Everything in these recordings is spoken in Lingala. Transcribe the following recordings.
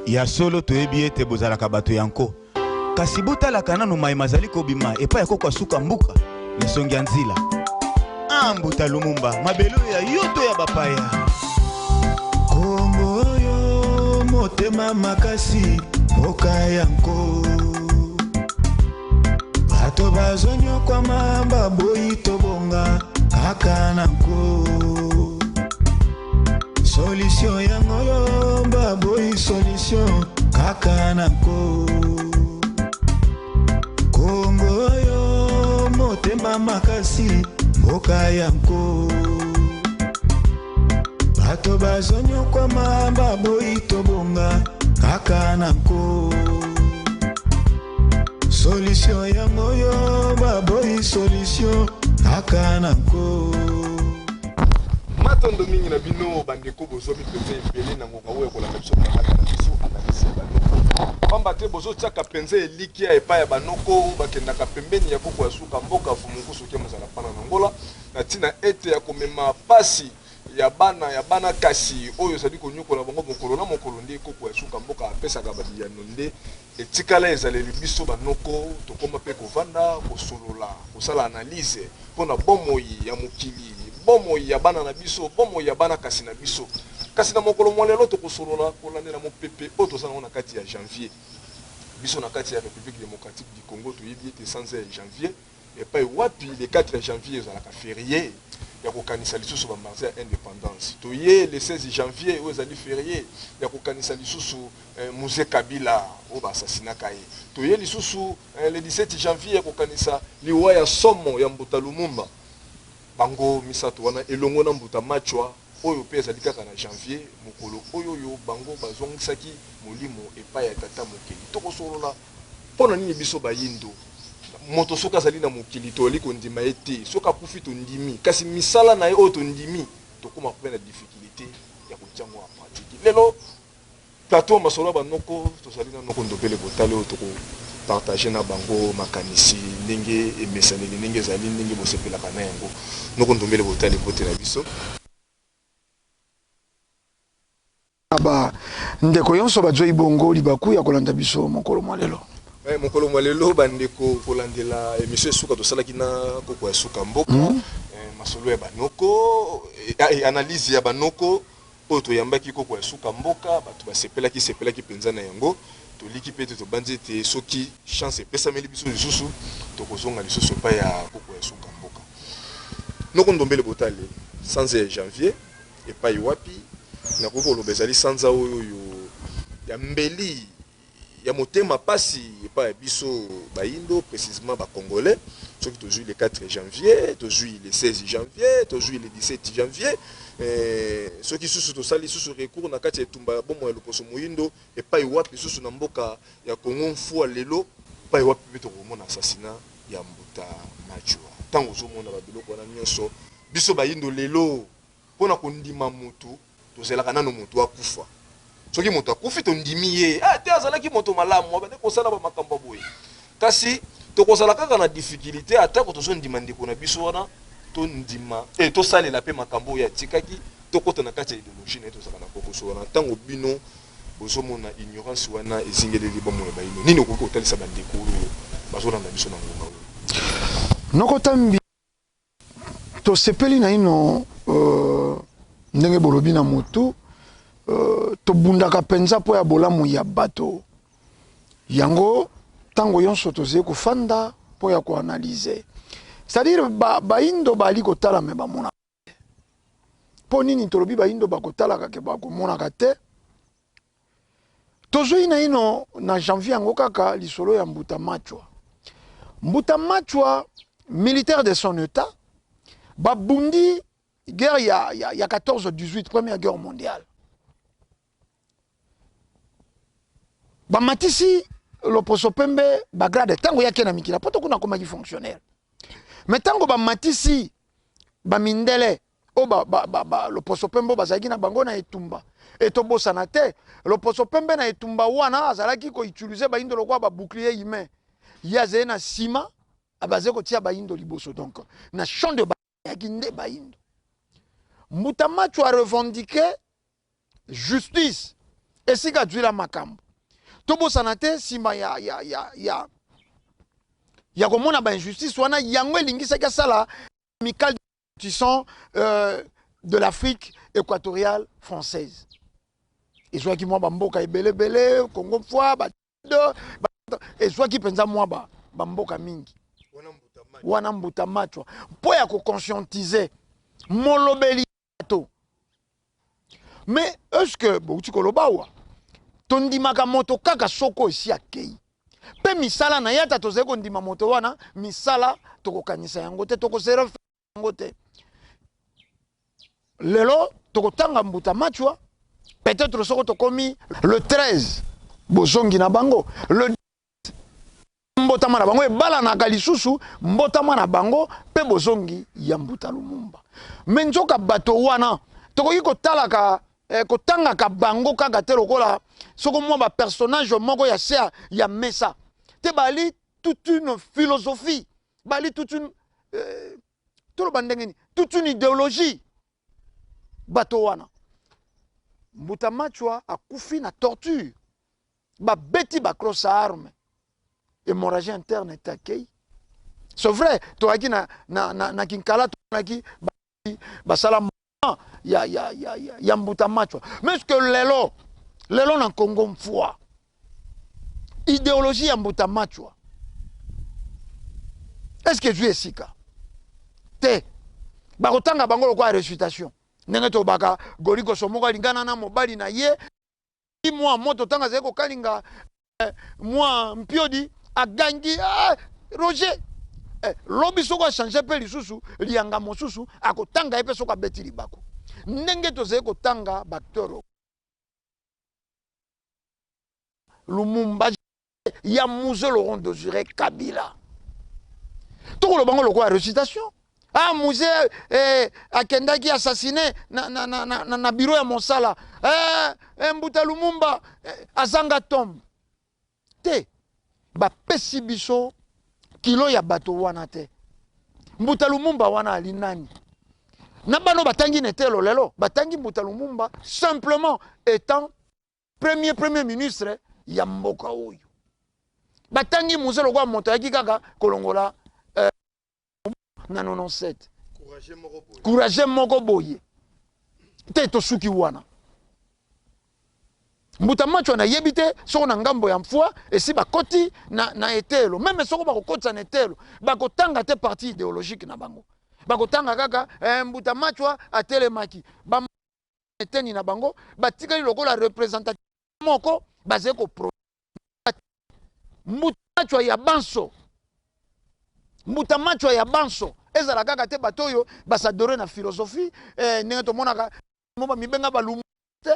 Ya solo toyebi ete bozalaka bato ya nko, kasi botalaka nanu maye mazali kobima epai ya koko asuka mbuka na esongi ya nzila. Ah mbuta Lumumba, mabele oyo ya yo to ya bapaya? Kongo oyo motema makasi, mboka ya nko. Bato bazonyokwama baboyi tobonga kaka na nko. Solution yango yo baboyi solution kaka na nko. Kongo oyo motema makasi mboka ya nko. Bato bazonyokwama baboyi tobonga kaka na nko. Solution yango oyo baboyi solution kaka na nko. Matondo mingi na bino bandeko bozwami mpenza ebele na ngonga oyo ya kolanda biso na kaka na biso analyse ya banoko, pamba te bozotiaka mpenza elikya epai ya banoko oyo bakendaka pembeni ya koko ya suka mboka Fumukusu ke mozala pana na Angola na ntina ete ya komema pasi ya bana ya bana kasi oyo ezali konyokola bango mokolo na mokolo. Nde koko ya suka mboka apesaka ba biyano nde etikala ezaleli biso ba noko tokoma pe kovanda kosolola kosala analyse pona bomoi ya mokili, bomoi ya bana na biso, bomoi ya bana kasi na biso. Kasi na mokolo mwa lelo tokosolola kolandela mopepe oyo toza nango na kati ya janvier. Biso na kati ya Republique democratique du Congo toyebi ete sanza ya janvier epai wapi le 4 janvier ezalaka ferie ya kokanisa lisusu ba martyrs ya independance. Toye le 16 janvier oyo ezali ferie ya kokanisa lisusu Mzee Kabila oyo ba assassinaka ye. Toye lisusu le 17 janvier ya kokanisa liwa ya somo ya Mbuta Lumumba. Bango misato wana elongo na Mbuta Machwa oyo pe ezali kaka na janvier, mokolo oyo oyo bango bazongisaki molimo epai ya Tata Mokeli. Tokosolola mpo na nini biso bayindo, moto soki azali na mokili tozali kondima ye te, soki akufi tondimi, kasi misala na ye oyo tondimi tokomaka pe na difficulite ya kotia yango en pratique. Lelo Plateau masolo ya ba noko, tozali na noko Ndombele Botale oyo toko partager na bango makanisi ndenge emesaneli, ndenge ezali, ndenge bosepelaka na yango. Noko Ndombele Botale, mbote na biso. Na ba ndeko yonso bazoi bongo libaku ya kolanda biso mokolo mwa lelo. Eh, mokolo mwa lelo ba ndeko kolandela emission esuka tosalaki na koko ya suka mboka, eh, masolo ya ba noko, eh, analyse ya ba noko. Oyo toyambaki koko ya suka mboka, bato basepelaki sepelaki penza na yango. Toliki mpe ete tobanzi ete soki chance epesameli biso lisusu, tokozonga lisusu epai ya koko ya suka mboka. Noko Ndombele Botale, sanza ya janvier epai wapi? Nakoki koloba ezali sanza oyo oyo ya mbeli ya motema pasi epai ya biso bayindo, precisement ba congolais. Soki tozui le 4 janvier, tozui le 16 janvier, tozui le 17 janvier, eh, soki susu tosali susu recours na kati ya etumba ya bomoi ya loposo moyindo, epai wapi susu na mboka ya Congo mfua lelo, epai wapi mpe tokomona assassinat ya Mbuta Machua. Tango ozomona ba biloko wana nionso, biso bayindo lelo pona kondima mutu, Tozelaka nanu mutu akufa. Soki mutu akufi tondimi ye. Ah te azalaki moto malamu, abandaki kosala ba makambo ya boye. Kasi tokozala kaka na difficulite atako tozondima ndeko na biso wana, tondima eh tosalela pe makambo oyo atikaki, tokota na kati ya ideologie na ye, tozalaka na kokoso wana. Tango bino bozomona ignorance wana ezingeleli bomoi ya bayindo, nini okoki kotalisa ba ndeko oyo bazolanda biso na ngonga oyo? Noko Tambi. Tosepeli naino ndenge bolobi na mutu, tobundaka penza mpo ya bolamu ya bato. Yango tango yonso tozali kofanda mpo ya ko analyser. C'est-à-dire ba bayindo bali kotala mais bamonaka te. Mpo nini tolobi bayindo bakotalaka ke bakomonaka te? Tozui naino na janvier yango kaka lisolo ya Mbuta Machwa. Mbuta Machwa, militaire de son etat, babundi guerre ya, ya, ya 14-18, première guerre mondiale. Bamatisi loposo pembe bagrade ntango yake na mikila poto kuna akomaki fonctionnaire. Mais ntango bamatisi bamindele oyo ba, ba, ba, ba, loposo pembe oyo bazalaki na bango na etumba. E tobosana te, loposo pembe na etumba wana azalaki ko utiliser bayindo lokola ba bouclier humain. Ye azali na sima, bazali kotia bayindo liboso. Donc na champ de bataille nde bayindo. Mbuta Macho a revendiquer justice. Esika azuila makambo. Tobosana te nsima ya, ya, ya, ya, ya komona ba injustice wana, yango elingisaki asala amicale ressortissants euh, de l'Afrique équatoriale française. Ezwaki mwa bamboka ebelebele, Congo mfwa, ba ezwaki mpenza mwa ba bamboka mingi wana mbuta machwa mpo ya koconscientize molobeli bato. Mais est-ce que bouti koloba awa tondimaka moto kaka soko esi akei mpe misala na ye, ata tozali kondima moto wana misala tokokanisa yango te, tokosera yango te. Lelo tokotanga mbuta machwa, peut-être soko tokomi le 13 bozongi na bango, le mbotama na bango ebalanaka lisusu mbotama na bango mpe bozongi ya mbuta Lumumba. Me nzoka bato wana tokoki kotalaka kotangaka bango kaka te lokola soko mwa ba personnage moko ya se ya mesa te, bali toute une philosophie, bali toute une toloba ndenge nini, toute une idéologie. Bato wana mbuta machwa akufi na torture, babeti ba crosse à arme, hémorragie interne etakei. C'est vrai, toyaki na Kinkala, tomonaki basala ya mbuta machwa. Mais ce que lelo lelo na Congo mfwa idéologie ya mbuta machwa est-ce que ezwi esika te? Bakotanga bango lokola récitation, ndenge tobaka golikoso moko alingana na mobali na ye mwa moto ntango azali kokalinga mwa mpiodi, agangi ah, Roger lobi soko achange mpe lisusu lianga mosusu akotanga ye mpe soko abeti libako, ndenge tozali kotanga baacteur Lumumba ya Mzee Laurent Désiré Kabila, tokoloba ngo lokola récitation. Ah, Mzee akendaki assassiné na bureau ya mosala mbuta Lumumba azanga tombe te. Bapesi biso kilo ya bato wana te. Mbuta Lumumba wana ali nani? Na bano batangi netelo lelo batangi mbuta Lumumba simplement étant premier ministre ya mboka oyo. Batangi Mzee lokola moto ayaki kaka kolongola na 97, courage moko boye te. Tosuki wana. Mbuta macho nayebi te soko na ngambo ya mfwa esi bakoti na etelo. Même soko bakokotisa na etelo, bakotanga te parti idéologique na bango, bakotanga kaka mbuta machwa atelemaki ba eteni na bango, batikali lokola représentatif moko bazali kopro mbuta machwa ya banso. Mbuta machwa ya banso ezala kaka te bato oyo basadore na philosophie ndenge tomonaka mo bamibenga balumu te,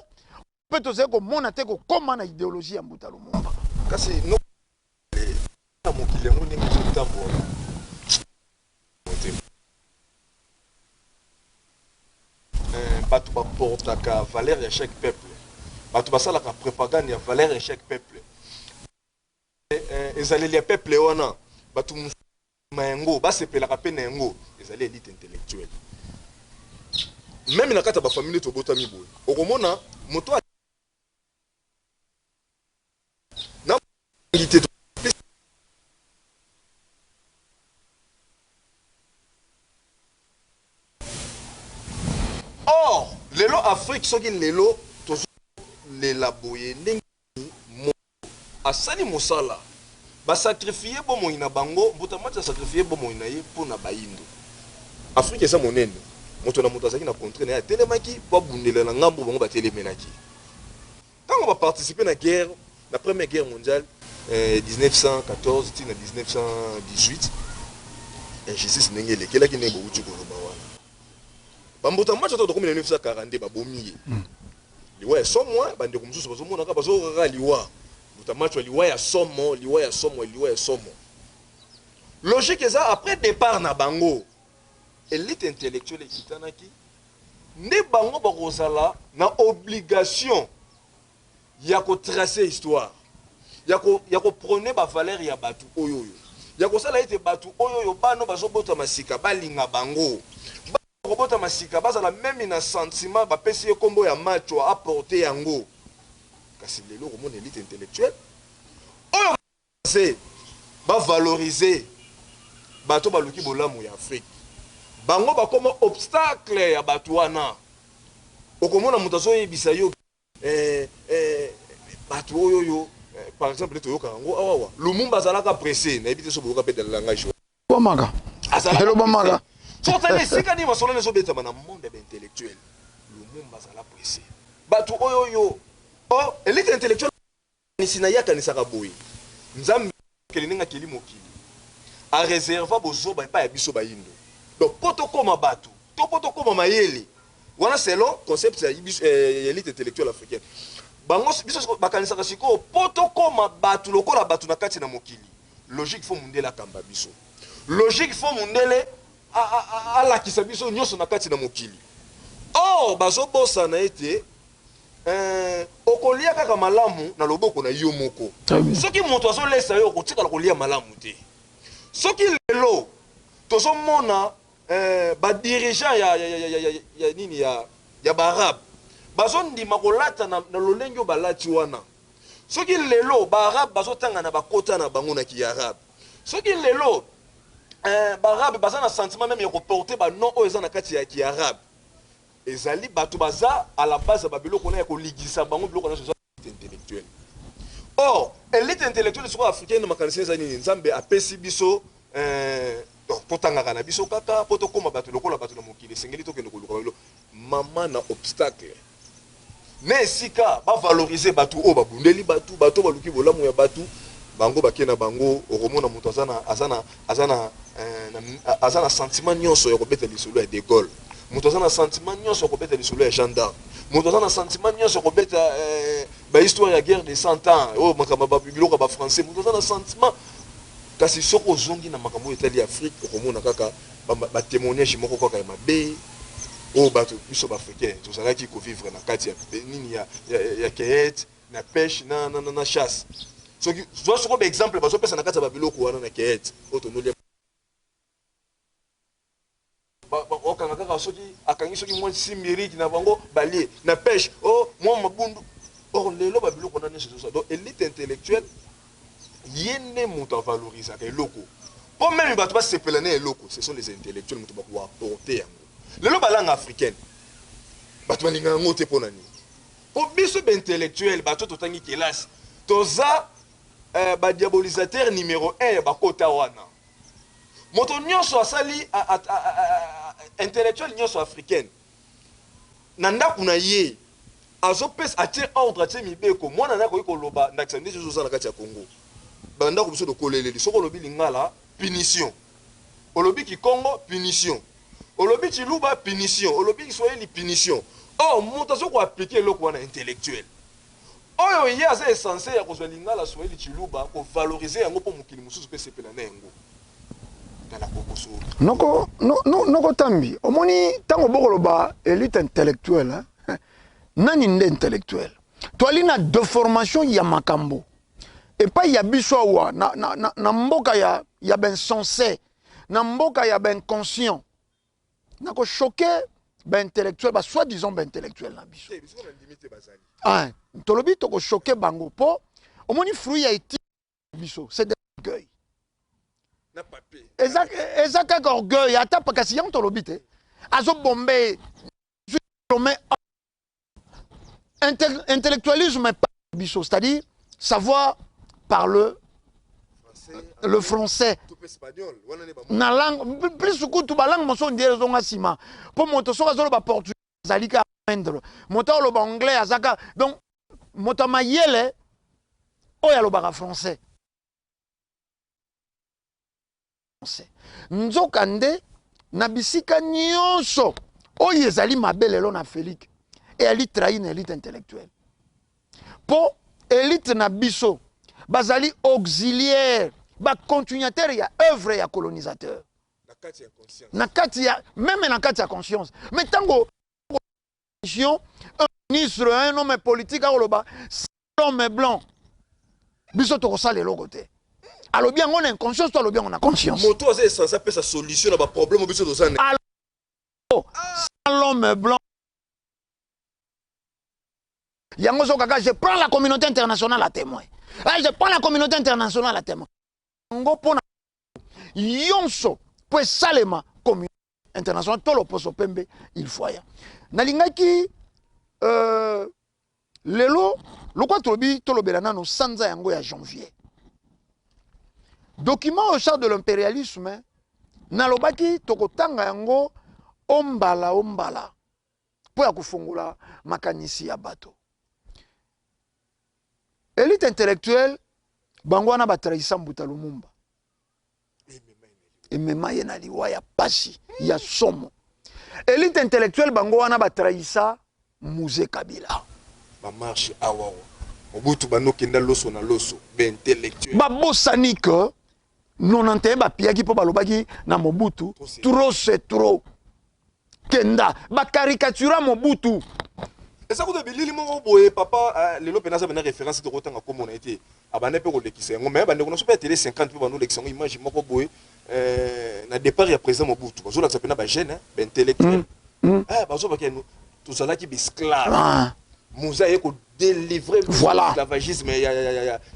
mpe tozali komona te kokóma na idéologie ya mbuta Lumumba. Kasi no na mokili yango ndenge ezotambola motema, bato baportaka valeur ya chaque peuple, bato basalaka propagande ya valeur ya chaque peuple, ezaleli ya peuple wana, bato ma yango basepelaka mpe na yango ezali élite intellectuelle. Même na kati ya bafamille tobotami boye, okomona moto na te. Or lelo Afrique, soki lelo tozolela boye ndenge asali mosala, basacrifie bomoi na bango, mbuta mati asacrifie bomoi na ye mpo na bayindo. Afrique eza monene, moto na moto azalaki na contre na ye, atelemaki mpo abundela na ngambo bango batelemelaki. Ntango baparticipe na guerre, na première guerre mondiale, 1914 ti na 1918, injustice ndenge elekelaki, ndenge bowuti koloba wana, bambuta macho ata tokomi na 1942, babomi ye liwa ya somo. Bandeko mosusu bazomonaka, bazokaka liwa mbuta macho, liwa ya somo, liwa ya somo, liwa ya somo. Logique eza après départ na bango, élite intellectuelle ekitanaki nde bango bakozala na obligation ya kotrace histoire, ya koprôner bavaleur ya bato oyo oyo ya kosala ete bato oyo oyo bano bazobotama sika balinga bango, kobotama sika bazala même na sentiment bapesi ye nkombo ya macho aporte yango. Kasi lelo okomona elite intellectuelle oyo se ba valoriser bato baluki bolamu ya Afrique, bango bakoma obstacle ya bato wana. Okomona moto azoyebisa yo eh, eh, bato oyo oyo eh, par exemple nde toyokaka yango awawa Lumumba azalaka presse, nayebi te so boyoka mpe dans langage Elobamaka. Azalaka Elobamaka. presse. Soki otali esika nini masolo wana ezobetama na monde ya baintellectuel, Lumumba azala presse. Bato oyo oyo oh, elite intellectuelle Makanisi na ye akanisaka boye, Nzambe akeli ndenge akeli mokili, a reserva bozoba epai ya biso bayindo. Donc po tokoma batu to po tokoma mayele, wana selon concept ya biso ya elite intellectuelle africaine. Bango biso sikoyo bakanisaka sikoyo po tokoma batu lokola batu na kati na mokili, logique faut mundele akamba biso. Logique faut mundele alakisa biso nionso na kati na mokili. Or bazobosana ete Eeh okolia kaka malamu na loboko na yo moko. Soki moto azolesa yo okotikala kolia malamu te. Soki lelo tozomona eh, ba dirigeants ya, ya, ya, ya, ya nini ya, ya ba arabe bazondima kolata na, na lolenge oyo balati wana. Soki lelo ba arabe bazotanga na bakota na bango na kiarabe. Soki lelo eh, ba arabe baza na sentiment meme ya koporter ba nom oyo eza na kati ya kiarabe. Ezali batu baza à la base ya ba biloko wana ya koligisa bango biloko nionso eza elite intellectuelle. Or elite intellectuelle sikoyo africaine na makanisi eza nini? Nzambe apesi biso eh, donc totangaka na biso kaka po tokoma batu lokola batu na mokili, esengeli tokende koluka ba biloko. Mama na obstacle na esika ba valoriser batu oyo babundeli batu, batu oyo baluki bolamu ya batu, bango bake na bango, okomona moto aza na aza na aza na eh, na aza na sentiment nionso ya kobeta lisolo ya De Gaulle, moto aza na sentiment nionso ya kobeta lisolo ya Jeanne d'Arc, moto aza na sentiment nionso ya kobeta eh, ba histoire ya guerre de 100 ans oyo makambo ba biloko ya ba français, moto aza na sentiment. Kasi soki ozongi na makambo oyo etali Afrique, okomona kaka ba, ba témoignage moko kaka ya mabe oyo bato biso ba africain tozalaki ko vivre na kati ya nini ya, ya, ya cueillette na pêche na, na, na, na chasse. Soki zwa soko ba exemple bazopesa na kati ya ba biloko wana na cueillette oyo tonolia okanga kaka soki akangi soki mwa simbiriki na bango balie na pêche o oh, mwa mabundu. Or lelo ba biloko wana nyonso ezosa. Donc elite intellectuelle ye nde moto avalorisaka eloko mpo meme bato basepela na eloko, ce sont les intellectuels moto bakoaporte yango. Lelo balanga africaine bato balingaka yango te mpo na nini? Mpo biso baintellectuel, bato totangi kelasi, toza eh, badiabolisateur numero 1 ya bakota wana. Moto nyonso asali intellectuel nyonso africaine na ndako na ye azopesa, atie ordre, atie mibeko, mwana naye akoki koloba ndakisa ndeti oza na kati ya Congo, ba ndako biso tokoleleli, soki olobi lingala punition, olobi kikongo punition, olobi tshiluba punition, olobi kiswahili punition. Or moto azo ko appliquer eloko wana intellectuel oyo ye aza esense ya kozwa lingala, swahili, tshiluba ko valoriser yango po mokili mosusu pe esepela na yango. Tala kokoso. Noko, no, no, noko Tambi, omoni tango bokoloba elite intellectuelle, hein? Nani nde intellectuel? Toali na deformation ya makambo. Epai ya biso awa na, na, na, na mboka ya, ya b'insense, na mboka ya b'inconscient. Nako choquer ba intellectuel, ba soi disant ba intellectuel na biso. Te, biso nandimi te bazali. Ah, tolobi toko choquer bango po omoni fruit ya eti biso, c'est de l'orgueil. Na papier. Eza eza kaka orgueil ata kasi yango tolobi te. Azo bombe diplômé intellectualisme biso, c'est-à-dire savoir parler le français na langue plus kutu ba langue mosusu ndire ezonga nsima mpo moto soki azoloba portugais azali kaka moindre, moto akoloba anglais aza kaka, donc moto ya mayele oyo alobaka français. Nzoka nde na bisika nyonso oyo ezali mabe lelo na Afrique eyali trahi na elite intellectuelle, po elite na biso bazali auxiliaire, ba continuateur ya œuvre ya colonisateur na kati ya meme na kati ya conscience. Mais tango un ministre, un homme politique akoloba l'homme blanc, biso tokosala eloko te. Alobi yango na inconscience to alobi yango na conscience? Moto aza essence apesa solution na ba problème biso toza na. Alo, sans l'homme blanc. Yango zo kaka je prends la communauté internationale à témoin. Ah, je prends la communauté internationale à témoin. Yango pona yonso po esalema communauté internationale to loposo pembe il faut aya. Nalingaki lelo lokwa tolobi tolobela nano sanza yango ya janvier. Document au charte de l'impérialisme nalobaki tokotanga yango ombala ombala mpo ya kofongola makanisi ya bato. Elite intellectuelle bango wana batrahisa Mbuta Lumumba, emema ye na liwa ya pasi ya somo. Elite intellectuelle bango wana batrahisa Mzee Kabila. Ba marche awa Mobutu banokenda loso na loso ba intellectuel. Babosani que 91 bapiyaki mpo balobaki na Mobutu trop c'est trop. Kenda ba caricatura Mobutu. Eza kutu bilili moko boye papa lelo pena aza pena référence tokotanga kombo na ye te abanda mpe kolekisa yango mais bandeko na biso mpe ya tele 50 mpe bando olekisa yango image moko boye na départ ya président Mobutu bazolakisa pena ba jeune ba intellectuel bazobaki tozalaki ba esclave Mzee aye ko délivrer voilà l'esclavagisme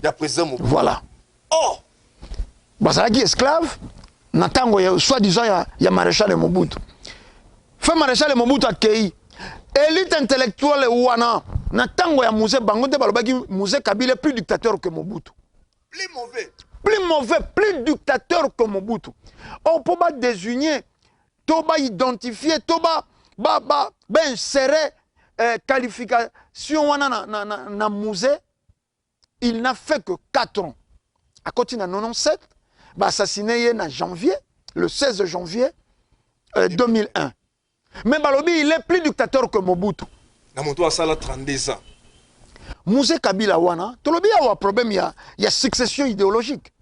ya président Mobutu. Voilà. Oh, bazalaki esclave na ntango ya soi-disant ya maréchal Mobutu. Fe maréchal Mobutu akei, élite intellectuelle wana na ntango ya Mzee bango nde balobaki Mzee Kabila plus dictateur que Mobutu. Plus mauvais. Plus mauvais, plus dictateur que Mobutu. Or mpo badésigner to baidentifier to bainsérer qualification wana na Mzee, il n'a fait que 4 ans. Akoti na 97, baassassiné ye na janvier, le 16 janvier 2001. Mais balobi il est plus dictateur que Mobutu. Na moto asala 32 ans. Mzee Kabila wana, tolobi awa problème ya succession idéologique.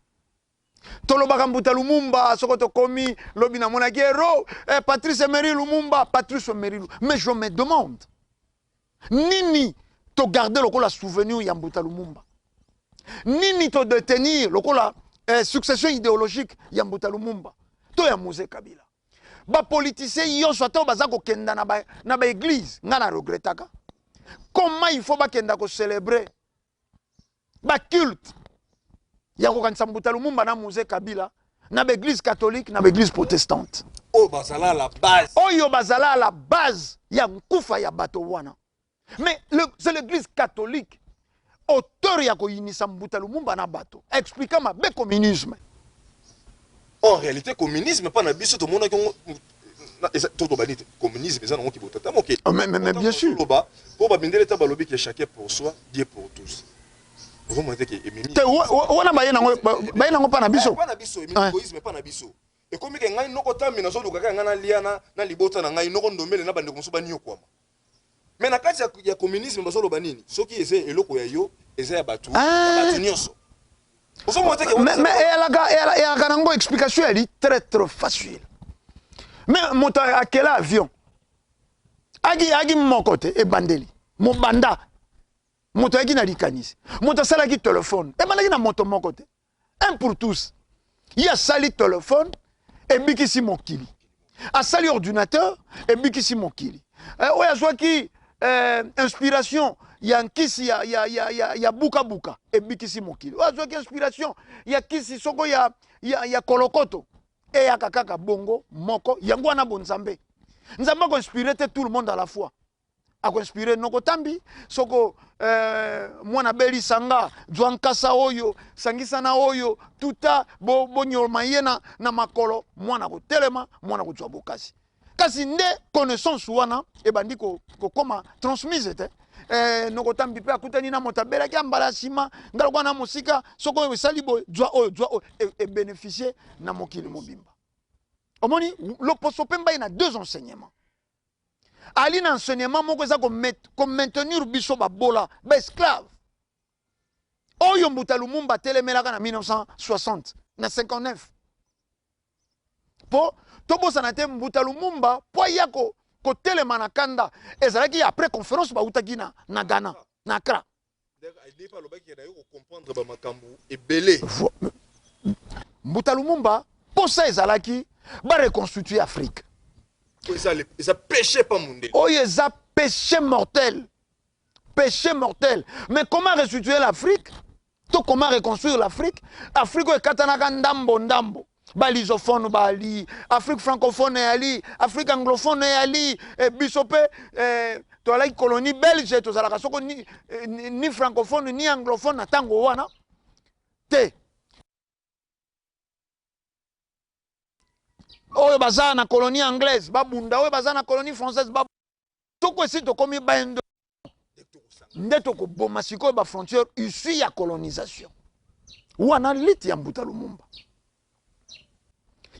Tolobaka Mbuta Lumumba, soko tokomi lobi namonaki héros Patrice Emery Lumumba, Patrice Emery. Mais je me demande, nini togarde lokola souvenir ya Mbuta Lumumba? Nini todétenir lokola succession idéologique ya Mbuta Lumumba to ya Mzee Kabila? Bapoliticien nyonso ata oyo baza kokenda na baéglise, nga na regrettaka comment il faut bakenda kocélébrer baculte ya kokanisa Mbuta Lumumba na Mzee Kabila na baéglise catholique, na baéglise protestante. Oyo bazala à la base. Oyo bazala à la base ya nkufa ya bato wana. Mais c'est l'église catholique auteur ya koyinisa Mbuta Lumumba na bato, expliquant mabe communisme. En réalité, communisme mpa na biso tomonaki yango to tobandi te. Communisme eza nango kibotata moke. Oh, mais bien sûr. Loba mpo babindele ta balobi ke chacun pour soi, Dieu pour tous. Ozomona te ke ememi Te, wana baye nango mpa na biso. Mpa na biso ememi égoïsme. Mpa na biso ekomi ke ngai noko tambi nazoluka kaka ngai nalia na libota na ngai, noko ndombele na bandeko mosusu baniokwama. Mais na kati ya communisme bazoloba nini? Soki eza eloko ya yo, eza ya bato ya bato nyonso. Ozomona te ke Mais eyalaka nango explication yali très très facile. Mais moto akela avion aki moko te. Ebandeli mobanda moto ayaki na likanisi. Moto asalaki telefone, ebandaki na moto moko te. Un pour tous. Ye asali telefone, ebikisi mokili. Asali ordinateur, ebikisi mokili. Oyo azwaki inspiration ya nkisi ya bukabuka, ebikisi mokili. Oyo azwaki inspiration ya kisi soko ya kolokoto, eyaka kaka bongo moko. Yango wana bonzambe. Nzambe akoinspire te tout le monde à la fois. Akoinspire noko tambi soko mwana belisanga zwa nkasa oyo sangisa na oyo tuta bonyoloma ye na makolo, mwana kotelema, mwana kozwa bokasi. Kasi nde connaissance wana ebandi kokoma transmise te. Noko tambi mpe akutani na moto abelaki ya mbala ya nsima nga lokola na mosika, soki oyo esali boye, zwa oyo, zwa oyo, ebénéficie na mokili mobimba. Omoni, loposo mpe mbai na deux enseignements. Ali na enseignement moko eza komaintenir biso babola, baesclave oyo Mbuta Lumumba atelemelaka na 1960 na 59. Mpo tobosana te, Mbuta Lumumba mpo aya kotelema na kanda ezalaki après conférence bautaki na Ghana, na Accra. Nde alobaki na yo kocomprendre bamakambo ebele. Mbuta Lumumba mposa ezalaki bareconstitue Afrique. Oyo eza péché pa mondele. Oyo eza péché mortel. Péché mortel. Mais comment restituer l'Afrique? To comment reconstruire l'Afrique? Afrique oyo ekatanaka ndambo ndambo. Ba lusophone bali, Afrique francophone eyali, Afrique anglophone eyali, e biso pe eh, toalaki colonie belge, tozalaka soko ni, eh, ni francophone ni anglophone na tango wana te. Oyo baza na colonie anglaise babunda, oyo baza na colonie française ba toko esi tokomi ba nde tokoboma sikoyo ba frontière issue ya colonisation wana liti ya Mbuta Lumumba.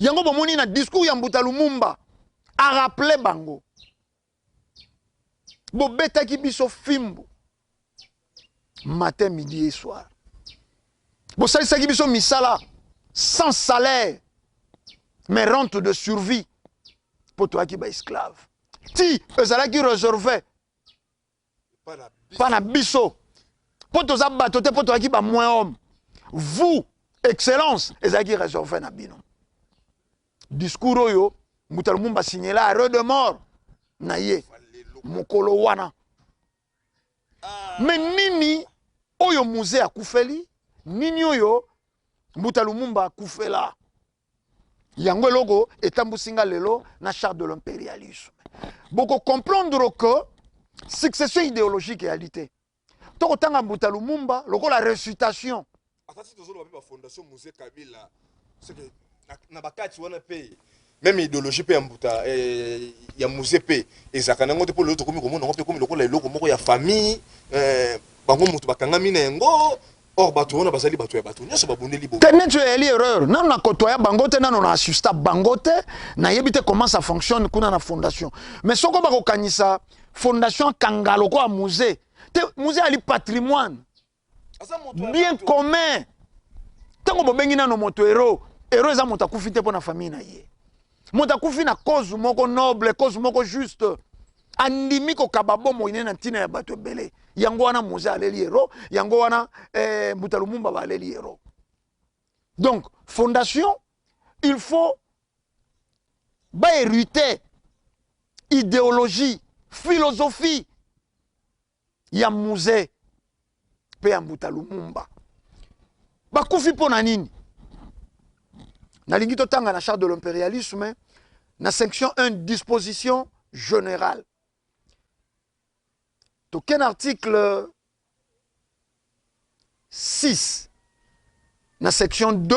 Yango bomoni na discours ya Mbuta Lumumba a rappeler bango bobetaki biso fimbu matin midi et soir, bosalisaki biso misala sans salaire mais rente de survie po toyaki ba esclave ti ezalaki réservé pa na biso po toza bato te, po toyaki ba moins homme. Vous excellence ezalaki réservé na bino. Discours oyo Mbuta Lumumba signela arrêt de mort na ye mokolo wana. Mais nini oyo Mzee akufeli, nini oyo Mbuta Lumumba akufela, yango eloko etambusi nga lelo na charte de l'impérialisme. Boko comprendre que succession idéologique eyali te. Tokotanga Mbuta Lumumba lokola récitation. Ata si tozoloba mpe bafondation Mzee Kabila, c'est que na bakati wana mpe même idéologie mpe ya Mbuta ya Mzee mpe ezalaka nango te, mpo lelo tokomi komona yango mpe ekomi lokola eloko moko ya famille, bango moto bakangami na yango. Or bato wana bazali bato ya bato nyonso babundeli bo te. Neti eyali erreur nano na kotoya bango te, nano na assusta bango te, nayebi te comment ça fonctionne kuna na fondation. Mais soko bakokanisa fondation kanga lokola Mzee te, Mzee ali patrimoine bien commun. Ntango bobengi nano moto héros, héros eza moto akufi te mpo na famille na ye, moto akufi na cause moko noble, cause moko juste, andimi kokaba bomoi ne na ntina ya bato ebele. Yango wana Mzee aleli héros, yango wana Mbuta Lumumba baleli héros. Donc fondation, il faut bahériter idéologie, philosophie ya Mzee mpe ya Mbuta Lumumba. Bakufi mpo na nini? Nalingi totanga na charte de l'impérialisme na section 1, disposition générale. Toke na article 6 na section 2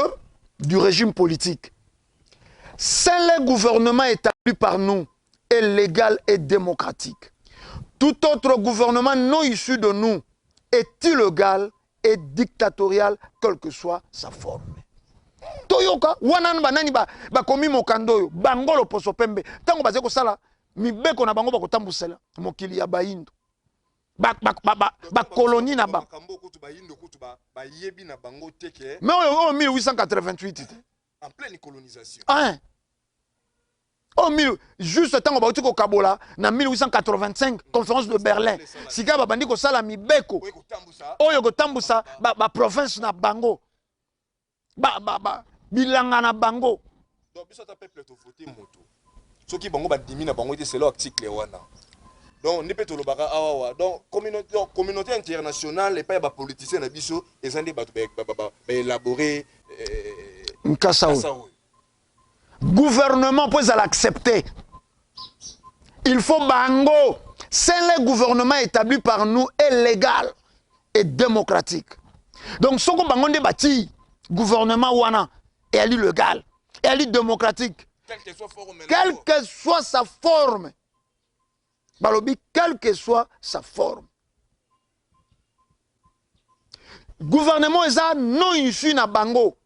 du régime politique. Seul le gouvernement établi par nous est légal et démocratique. Tout autre gouvernement non issu de nous est illégal et dictatorial, quelle que soit sa forme. Toyoka wana banani bakomi mokanda oyo, bango loposo pembe, ntango bazali kosala mibeko na bango, bakotambusela mokili ya bayindo, bakoloni na bango. Makambo kutu bayindo kutu bayebi na bango te ke Mais oyo 1888 te, en pleine colonisation. Hein? Oyo mille juste ntango bauti kokabola na 1885, conférence de Berlin, sika babandi kosala mibeko oyo kotambusa oyo kotambusa baprovince na bango, bilanga na bango. Donc biso ata peuple tovote moto, soki bango bandimi na bango te selon article wana, donc nde mpe tolobaka awawa. Donc communauté, donc communauté internationale epai ya bapoliticien na biso eza nde bato baélabore nkasa oyo. Kasa oyo. Gouvernement mpo ezala accepté, il faut bango. Seul le gouvernement établi par nous est légal et démocratique. Donc soko bango nde batii gouvernement wana, eyali légal, eyali démocratique. Quelle que soit forme. Quelle que soit sa forme, balobi quelle que soit sa forme. Gouvernement eza non issu na bango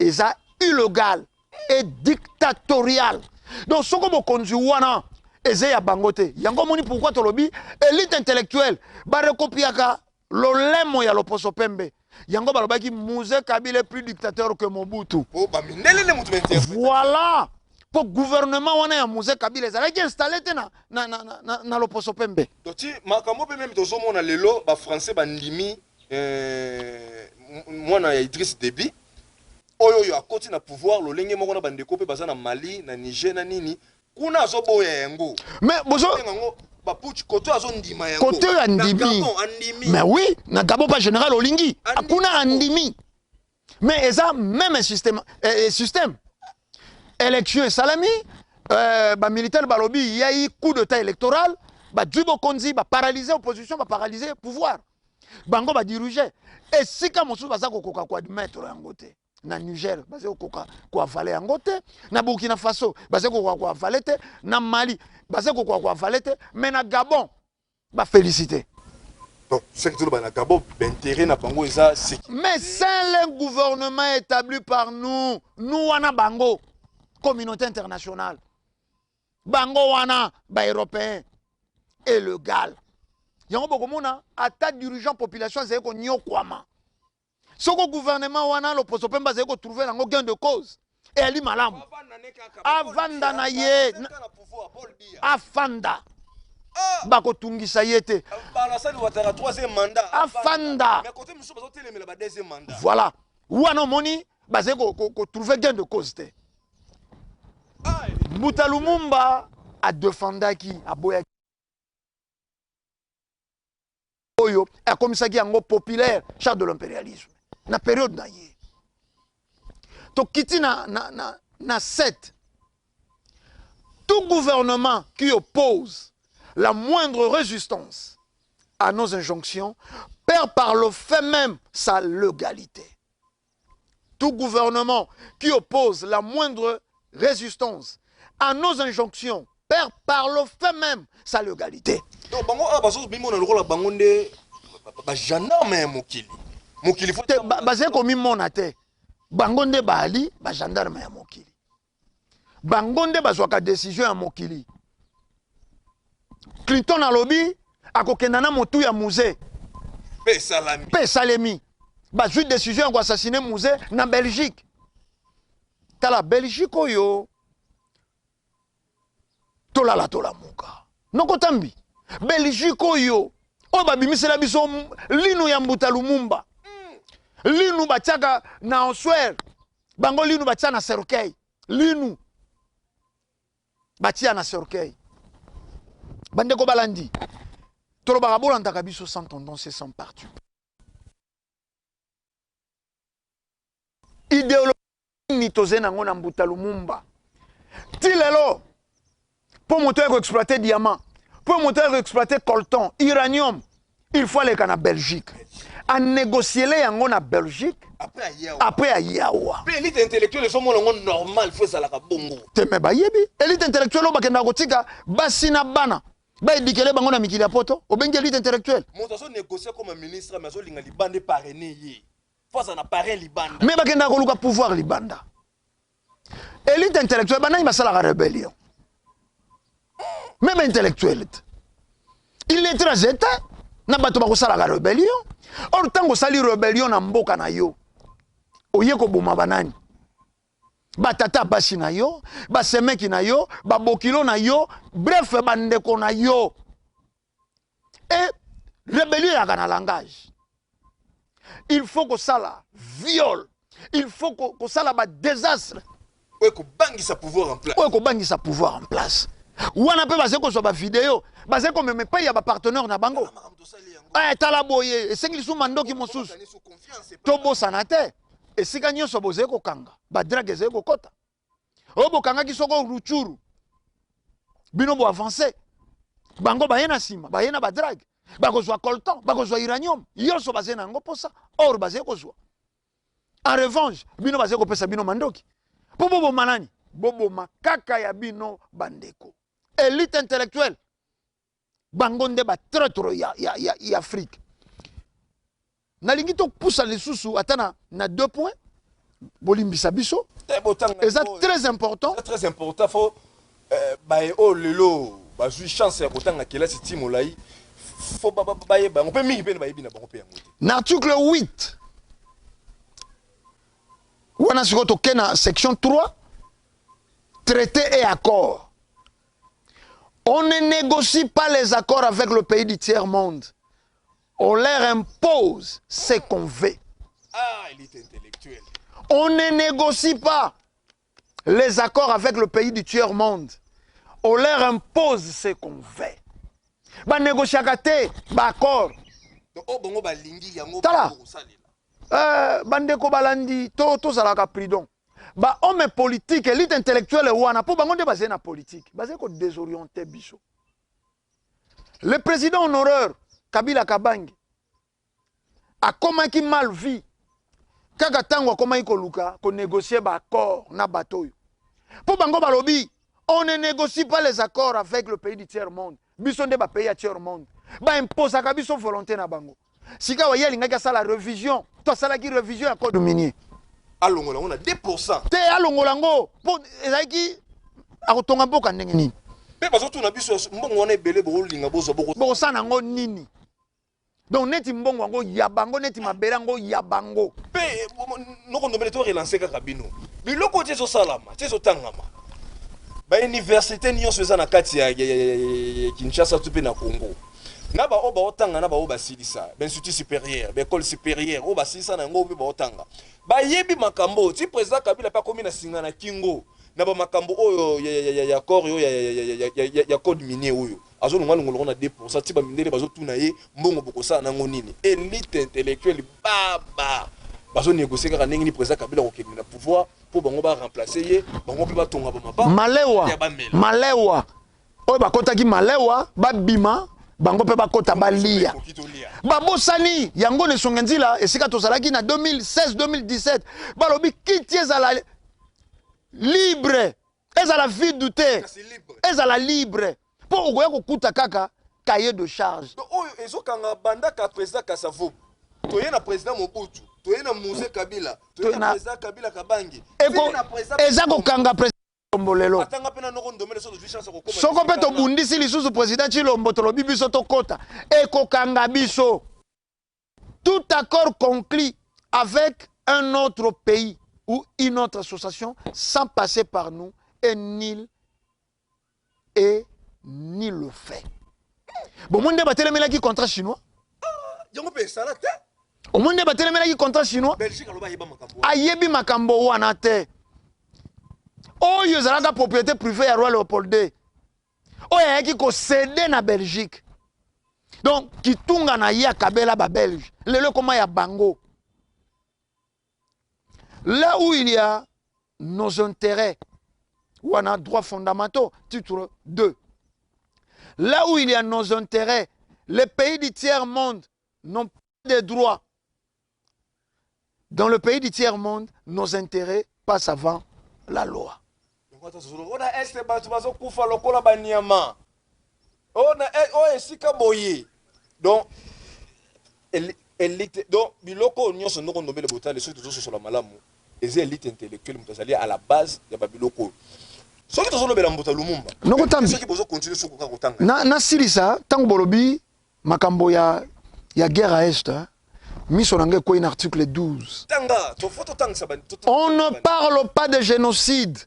eza illégal et dictatorial. Donc soko bokonzi wana eza ya bango te. Yango omoni pourquoi tolobi élite intellectuelle barekopiaka lolemo ya loposo pembe. Yango balobaki Mzee Kabila est plus dictateur que Mobutu. Po bamindele nde moto bainterprète. Voilà, po gouvernement wana ya Mzee Kabila ezalaki installé te na loposo pembe. Donc ti makambo mpe meme tozomona lelo, bafrançais bandimi mwana ya Idriss Déby oyo akoti na pouvoir lolenge moko na bandeko mpe baza na Mali, na Niger, na nini kuna, azoboya yango. Mais bozo Benga yango. Baputsch kote azondima yango. Kote oyo Na andimi. Gabon, andimi. Mais oui, na Gabon pa général Olingi. Andimi. Kuna andimi. Mais eza même système système. Élection esalami, ba militaire balobi il y a eu coup d'état électoral, ba bokonzi, ba paralyser opposition, ba paralyser pouvoir. Bango ba diriger. Esika mosusu baza kokoka ko admettre yango te. Na Niger baza kokoka ko avaler yango te, na Burkina Faso baza kokoka ko avaler te, na Mali baza kokoka ko avaler te, mais na Gabon ba féliciter. Donc ce que toloba na Gabon, baintérêt na bango eza sécurité. Mais c'est le gouvernement établi par nous, nous wana bango, communauté internationale. Bango wana ba européen et le Gal. Yango bokomona ata dirigeant population azali konyokwama. Soko gouvernement wana loposo pemba azali kotrouver yango gain de cause. Eyali malamu. Avanda na ye. Afanda. Bakotungisa ye te. Balasani Ouattara troisième mandat. Afanda. Mais côté mosusu bazotelemela ba deuxième mandat. Voilà. Wana omoni bazali kotrouver gain de cause te. Mbuta Lumumba adefendaki, aboyaki oyo akomisaki yango populaire, charte de l'impérialisme na période na ye. Tokiti na 7. Tout gouvernement qui oppose la moindre résistance à nos injonctions perd par le fait même sa légalité. Tout gouvernement qui oppose la moindre résistance à nos injonctions perd par le fait même sa légalité. Donc bango awa bazobimona lokola bango nde bagendarme ya mokili. Mokili faut Te, bazali komimona te. Bango nde baali bagendarme ya mokili. Bango nde bazwaka décision ya mokili. Clinton alobi akokenda na motu ya Mzee. Mpe esalami. Mpe esalemi. Bazwi décision ya koassassiner Mzee na Belgique. Tala Belgique oyo tolala tolamuka. Nokotambi Belgique oyo oyo babimisela biso linu ya mbuta Lumumba. Linu batiaka na ossuaire, bango linu batia na cercueil. Linu batia na cercueil. Bandeko balandi, tolobaka bolandaka biso sans tendance et sans parti. Idéologie nini toze nango na mbuta Lumumba ti lelo? Mpo moto ya koexploiter diamant, mpo moto ya koexploiter coltan, uranium, il faut aleka na Belgique, anégociele yango na Belgique. Après ayawa. Après ayawa. Mpe élite intellectuelle ezomona yango normal, faut ezalaka bongo. Te, me bayebi élite intellectuelle oyo bakendaka kotika basi na bana baedikele bango na mikili ya poto, obengi élite intellectuelle. Moto azonégocie comme ministre, mais azolinga libanda eparraine ye, faut aza na parrain libanda. Me bakendaka koluka pouvoir libanda. Élite intellectuelle banani basalaka rébellion? Même intellectuel te, illettré te na bato bakosalaka rébellion. Or ntango osali rébellion na mboka na yo, oye koboma banani? Batata basi na yo, basemeki na yo, babokilo na yo, bref bandeko na yo. E rébellion eyaka na langage. Il faut kosala viol, il faut kosala badésastre oyo ekobangisa pouvoir en place. Oyo ekobangisa pouvoir en place wana. Mpe bazali kozwa bavideo, bazali komema epai ya bapartenaire na bango. Makambo tosali yango. Tala boye, esengi lisusu mandoki mosusu. Bokani so confiance epai- Tobosana te, esika nyonso bozali kokanga badrague ezali kokɔta. Oyo bokangaki soko Rutshuru, bino boavance, bango baye na nsima, baye na badrague, bakozwa coltan, bakozwa uranium nyonso bazali na yango mposa. Or bazali kozwa en revanche, bino bazali kopesa bino mandoki mpo boboma nani? Boboma kaka ya bino bandeko. Élite intellectuelle, bango nde batraître ya Afrique. Nalingi topusa lisusu ata na deux points, bolimbisa biso. Te, botanga Eza yango, très important. Eza très important. Faut baye oyo lelo bazwi chance ya kotanga kelasi ti molai, faut bayeba yango mpe mingi, mpe bayebi na bango mpe yango te. Na article 8 wana, sikoyo toke na section 3, traité et accord. On ne négocie pas les accords avec le pays du tiers monde, on leur impose ce qu'on veut. Ah, élite intellectuelle. On ne négocie pas les accords avec le pays du tiers monde, on leur impose ce qu'on veut. Banégociaka te baaccord. Oyo bango balingi yango. Tala. Kosalela. Bandeko balandi, to tozalaka prudent. Bahomme politique, élite intellectuelle wana, mpo bango nde bazali na politique, bazali kodésorienter biso. Le président honoraire Kabila Kabange akomaki mal vu kaka ntango akomaki koluka konégocier baaccord na bato oyo, mpo bango balobi: on ne négocie pas les accords avec le pays du tiers monde. Biso nde bapays ya tiers monde, baimposaka biso volonté na bango. Sika ye alingaki asala révision to asalaki révision ya code minier. Alongola yango na 2. Te, alongola yango mpo ezalaki akotonga mboka ndenge nini? Mpe bazotuna biso: mbongo wana ebele bokolinga bozwa, boko Bokosala yango nini? Donc neti mbongo yango ya bango, neti mabele yango ya bango. Mpe noko Ndombele, to relance kaka bino. Biloko ti ezosalama, ti ezotangama, bauniversité nyonso eza na kati ya Kinshasa to mpe na Congo, na baoyo baotanga, na baoyo basilisa bainstitut supérieur, baécole supérieure, oyo basilisa na yango mpe baotanga, bayebi makambo oyo. Ti président Kabila mpe akomi na singa na kingo na bamakambo oyo ya accord oyo ya code minier oyo azolonga longolongo na 2, ti bamindele bazotuna ye: mbongo bokosala nango nini? Élite intellectuelle baba bazonégocie kaka ndenge nini président Kabila kokende na pouvoir mpo bango baremplace ye, bango mpe batonga bamapa. Malewa. Ya bamela. Malewa oyo bakɔtaki, malewa babima, bango mpe bakɔta balia. Ekoki tolia. Babosani yango na esonga nzila esika tozalaki na 2016, 2017. Balobi kiti ezala libre, ezala vide te. Kasi libre. Ezala libre mpo okoya kokuta kaka cahier de charge. Donc oyo ezokanga bandaka président Kasavubu, toye na président Mobutu, toye na Mzee Kabila, toye na président Kabila Kabange, toye na président Eza kokanga président Tshilombo lelo. Atanga mpe na noko Ndombele, so tozwi chance ya kokoma. Soko mpe tobundisi lisusu président Tshilombo, tolobi biso tokɔta, ekokanga biso. Tout accord conclu avec un autre pays ou une autre association sans passer par nous est nul et nul fait. Bomoni nde batelemelaki contrat chinois. Yango mpe esala te. Omoni nde batelemelaki contrat chinois. Belgique aloba ayeba makambo wana. Ayebi makambo wana te. Oyo ezalaka propriété privée ya roi Léopold II, oyo ayaki kocéder na Belgique. Donc kitunga na ye akabela babelge, lelo ekoma ya bango. Là où il y a nos intérêts wana, droits fondamentaux, titre 2, là où il y a nos intérêts, les pays du tiers monde n'ont pas de droits. Dans le pays du tiers monde, nos intérêts passent avant la loi. Yango ata tozoloba oyo na Est, bato bazokufa lokola banyama oyo na oyo esika boye. Donc élite, donc biloko oyo nyonso, ndoko Ndombele, botale soki tozososola malamu, eza élite intellectuelle moto azali à la base ya babiloko oyo. Soki tozolobela mbuta Lumumba, Noko Tambi. soki bozocontinue, soki kaka kotanga. Nasilisa ntango bolobi makambo ya guerre à Est, hein? Miso na ngai ekwei na article 12. Tanga, tofo totangisa On ne parle pas de génocide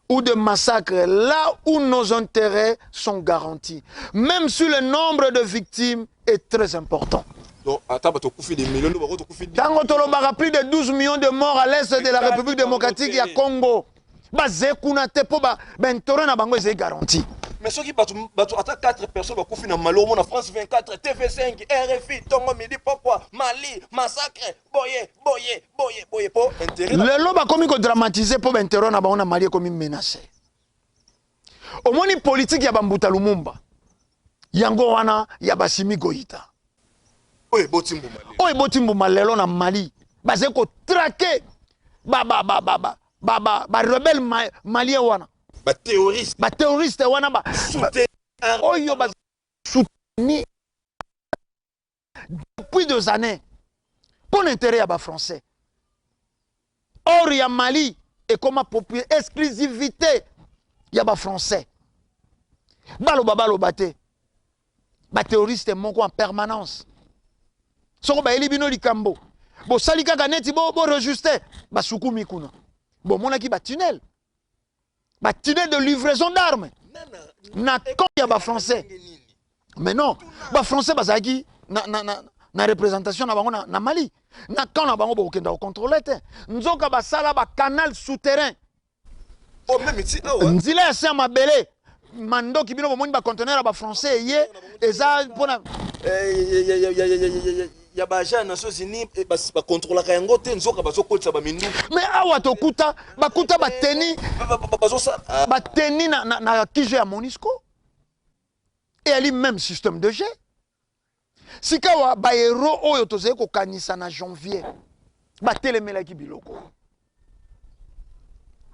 ou de massacre là où nos intérêts sont garantis, même si le nombre de victimes est très important. Donc ata bato kufi des millions, bako tokufi. Ntango tolobaka plus de 12 millions de morts à l'est de la République démocratique ya Congo, baze kuna te mpo baintérêt na bango ezali garanti. Mais soki bato ata 4 personnes bakufi na Mali, omona France 24, TV5, RFI, ntongo, midi, pokwa: Mali, massacre, boye boye boye boye, mpo intérêt Lelo bakomi kodramatiser mpo baintérêt na bango na Mali ekomi menace. Omoni politike ya bambuta Lumumba, yango wana ya Assimi Goïta. Oyo eboti mbuma lelo. Oyo eboti mbuma lelo na Mali, bazali kotraquer barebelle malien wana. Baterroriste. Baterroriste wana soutien oyo basoutenir depuis 2 années mpo na intérêt ya bafrançais. Or ya Mali ekoma propriété, exclusivité ya bafrançais. Baloba baloba te, baterroriste moko en permanence. Soko bayeli bino likambo, bosali kaka neti boregistre, basukumi kuna. Bomonaki batunnel, batunnel de livraison d'armes na camp ya bafrançais. Mais non, bafrançais bazalaki na représentation na bango na Mali, na camp na bango, bokokenda kocontrôle te. Nzoka basala bacanal souterrain. Oh, même ti awa. Nzela ya se ya mabele. Mandoki bino bomoni ba conteneur ya ba français eye eza mpona eh, ya ba agent ya Nations Unies eh, bakontrolaka yango te, nzoka bazokotisa baminduki. Mais awa tokuta bakuta bateni bazosala bateni na QG ya Monusco eyali même système de jeu. Sikawa bahéros oyo tozali kokanisa na janvier batelemelaki biloko oyo.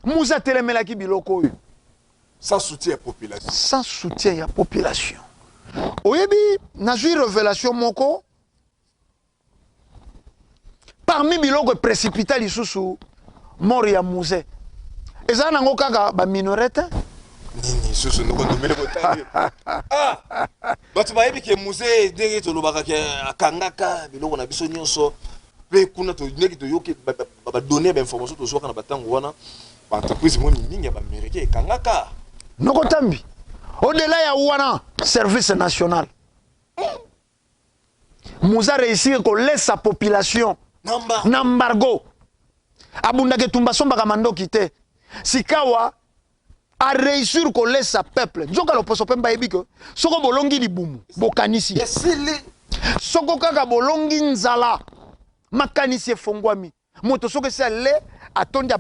Mzee atelemelaki biloko oyo. Sans soutien ya population. Sans soutien ya population. Oyebi, nazwi révélation moko parmi biloko eprécipita lisusu mort ya Mzee, ezala nango kaka baminerais te. Nini susu, ndoko ndombele kotali? Ah, bato bayebi ke Mzee, ndenge tolobaka ke akangaka biloko na biso nyonso mpe kuna ndenge toyoki badonnées ya bainformation tozwaka na batango wana, baentreprise mwa mingi ya baaméricain ekangaka. Noko Tambi, au-delà ya wana, service national, Mzee réussir kolesa population namba na embargo. Abundaka etumba, asombaka mandoki te. Sikawa aréussir kolesa peuple. Nzoka loposo mpe bayebi ke soko bolongi libumu, bokanisi esili. Soko kaka bolongi nzala, makanisi efongwami. Moto soki esi ale atondi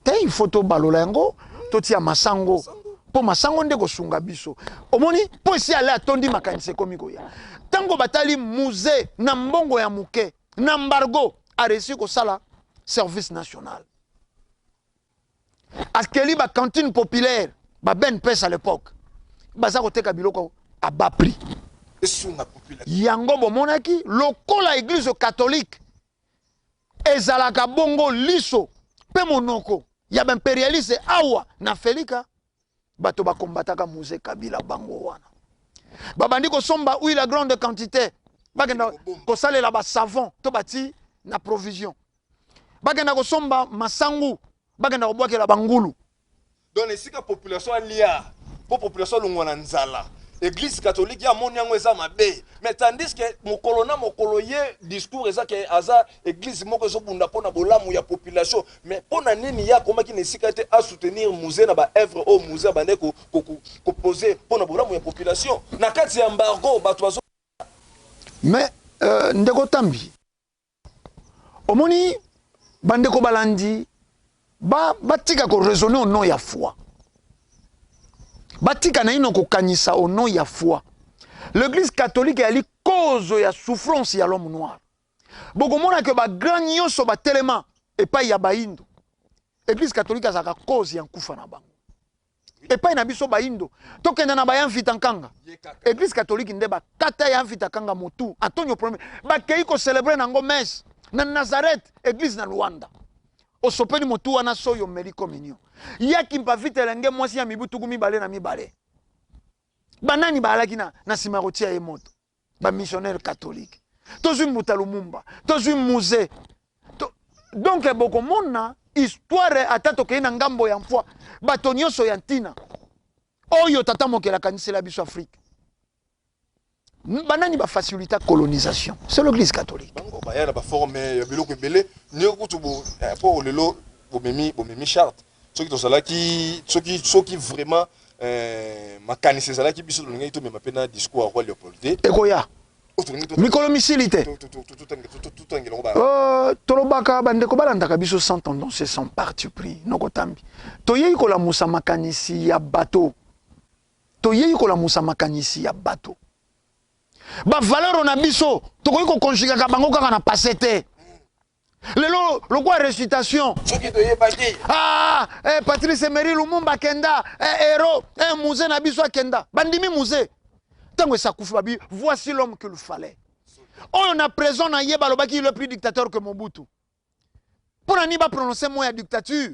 te, il faut tobalola yango, totia masango, mpo masango nde kosunga biso. Omoni, mpo esi ale atondi, makanisi ekomi koya. Ntango batali Mzee na mbongo ya moke na embargo, aréussi kosala service national, akeli bacantine populaire, baBNPS à l'époque, baza koteka biloko à bas prix. Esunga population. Yango bomonaki lokola église catholique ezalaka bongo liso mpe monoko ya baimpérialiste awa na Felika. Bato bakombataka Mzee Kabila, bango wana babandi kosomba huile à grande quantité, bakenda kosalela basavon to bati na provision, bakenda kosomba masangu, bakenda kobwakela bangulu. Donc esika population alia mpo population alongwa na nzala, église catholique ye amoni yango eza mabe. Mais tandis que mokolo na mokolo ye discours eza ke aza église moko ezobunda mpo na bolamu ya population, mais mpo na nini ye akomaki na esika te asoutenir Mzee na baœuvre oyo Mzee abandaki kopose mpo na bolamu ya population na kati ya embargo? Bato bazo Mais ndeko Tambi, omoni, bandeko balandi batika koraisonner au nom ya foi, batika naino kokanisa au nom ya foi. L'église catholique eyali cause ya souffrance ya l'homme noir. Bokomona ke bagrand nyonso batelema epai ya bayindo, église catholique azalaka cause ya nkufa na bango. Epai na biso bayindo, tokenda na baya Mvita Nkanga, église catholique nde bakata ya Mvita Kanga motu. Antonio Premier bakei kocélébrer nango messe na Nazareth, église na Luanda. Osopeli motu wana soki omeli communion. Yaki mpa vita, elenge mwasi ya mibu 22, banani baalaki na nsima ya kotia ye moto? Bamissionnaire catholique. Tozwi Mbuta Lumumba, tozwi Mzee to, donc bokomona histoire. Ata tokei na ngambo ya mfwa, bato nyonso ya ntina oyo tata mokeli akanisela biso Afrique, banani bafacilita colonisation? C'est l'église catholique. Bango baya na baforme ya biloko ebele. Ndenge kutu mpo lelo bomemi charte, soki tozalaki, soki vraiment makanisi ezalaki, biso tolingaki tomema mpe na discours ya roi Léopold te. Ekoya mikolo misili te. Totangela yango. Tolobaka, bandeko balandaka biso sans tendance et sans parti pris. Noko Tambi, toyei kolamusa makanisi ya bato, toyei kolamusa makanisi ya bato. Bavaleur na biso, tokoki koconjugaka bango kaka na passé te. Lelo lokwa récitation Soki toyebaki. Ah, eh, Patrice Emery Lumumba akenda, eh, héros, eh, Mzee na biso akenda. Bandimi Mzee ntango esi akufi, babi voici l'homme qu'il fallait. Oyo na présent na ye balobaki il est plus dictateur que Mobutu. Mpo na nini baprononce mot ya dictature?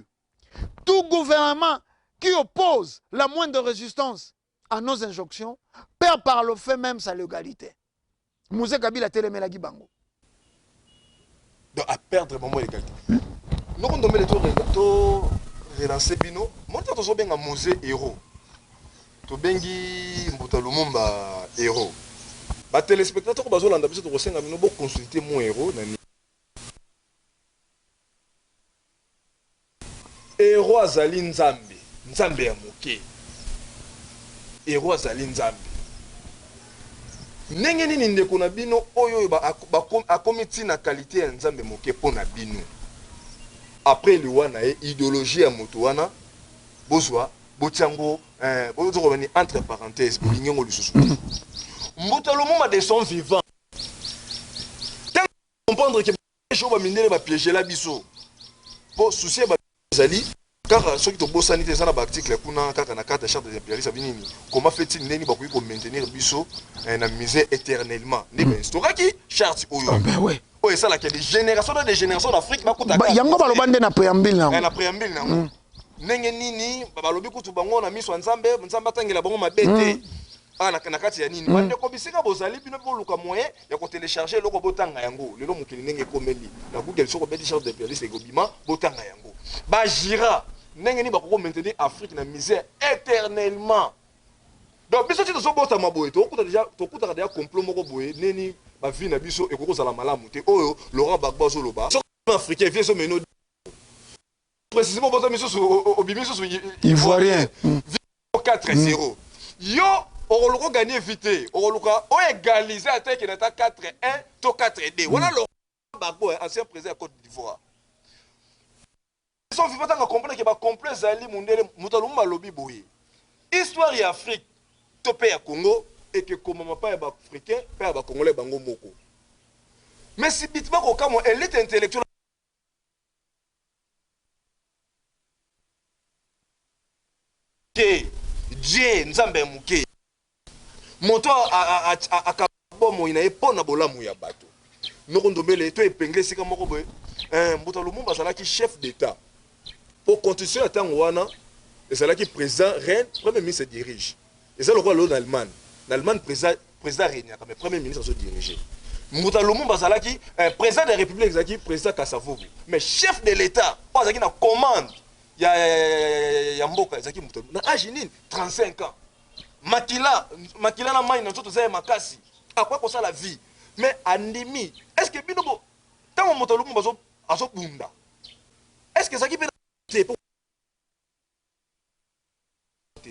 Tout gouvernement qui oppose la moindre résistance à nos injonctions perd par le fait même sa légalité. Mzee Kabila atelemelaki bango. Donc à perdre bango égalité. Noko Ndombele, to relancer bino moni. Tozobenga Mzee héros, tobengi Mbuta Lumumba héros. Batéléspectateur bazolanda biso, tokosenga bino boconsulte mo héros na Hero azali Nzambe, Nzambe ya moke. Hero azali Nzambe. Ndenge nini ndeko na bino oyo oyo ba, ba, akomi ti na qualite ya Nzambe moke mpo na bino? Après liwa na ye, ideologie ya moto wana bozwa botia yango eh, bozo koloba ni entre parenthèses, bolingi yango lisusu te. Mbuta Lumumba de son vivant, tango comprendre que piège oyo ba mindele ba piegela biso po souci ya ba ezali kaka soki tobosani te eza na ba article kuna kaka na kati ya charte des imperialistes abi nini comment fait-il ndeni bakoki ko maintenir biso eh, na misère éternellement nde ba instauraki charte oyo Ah, ben ouais. oyo esalaka de génération na de génération na Afrique bakuta Ba, yango baloba nde na préambule na eh, yango na préambule na yango ndenge nini balobi kutu bango na miso ya Nzambe Nzambe atangela bango mabe te Ah, na, na kati ya nini mm. Bandeko bisika bozali bino boluka moyen ya kotelecharge eloko botanga yango lelo mokili ndenge ekomeli na Google soki obeti charte d'imperialiste ekobima botanga yango bagira ndenge nini bakoki maintenir Afrique na misère éternellement. Donc biso ti tozobotama boye tokokuta deja tokutaka deja complot moko boye neni bavie na biso ekoki kozala malamu te oyo Laurent Gbagbo azoloba soki africain vie ezomeno précisément bota misusu obimi susu ivoirien 4 0 yo okoluka oganye vi te okoluka oegalise ata ekende ata 4 1 to 4 2 wana Laurent Gbagbo ancien président ya Côte d'Ivoire so viva tanga comprendre ke bacomplot ezali mundele moto alumba alobi boye histoire ya Afrique to mpe ya Congo ekekomama pa ya baafricain mpe ya bacongolais bango moko mais si bitima kokamwa elite intellectuelle te Dieu nzambe ya moke moto akaba bomoi na ye mpo na bolamu ya bato noko ndombele to epingle esika moko boye eh, mbuta Lumumba azalaki chef d'état po constitution ya ntango wana ezalaki président reine premier ministre dirige eza lokola lelo na Allemagne. Na Allemagne président président régnaka mais premier ministre azo diriger. Mbuta Lumumba azalaki eh, président de la République ezalaki président Kasavubu mais chef de l'état oyo azalaki na commande ya, ya, ya, ya, ya, ya mboka ezalaki Mbuta na age nini 35 ans makila makila na mai na nzoto eza ya makasi akoki kosala vie mais andimi est ce que bino bo ntango moto Lumumba azobunda est ce que ezalaki mpe te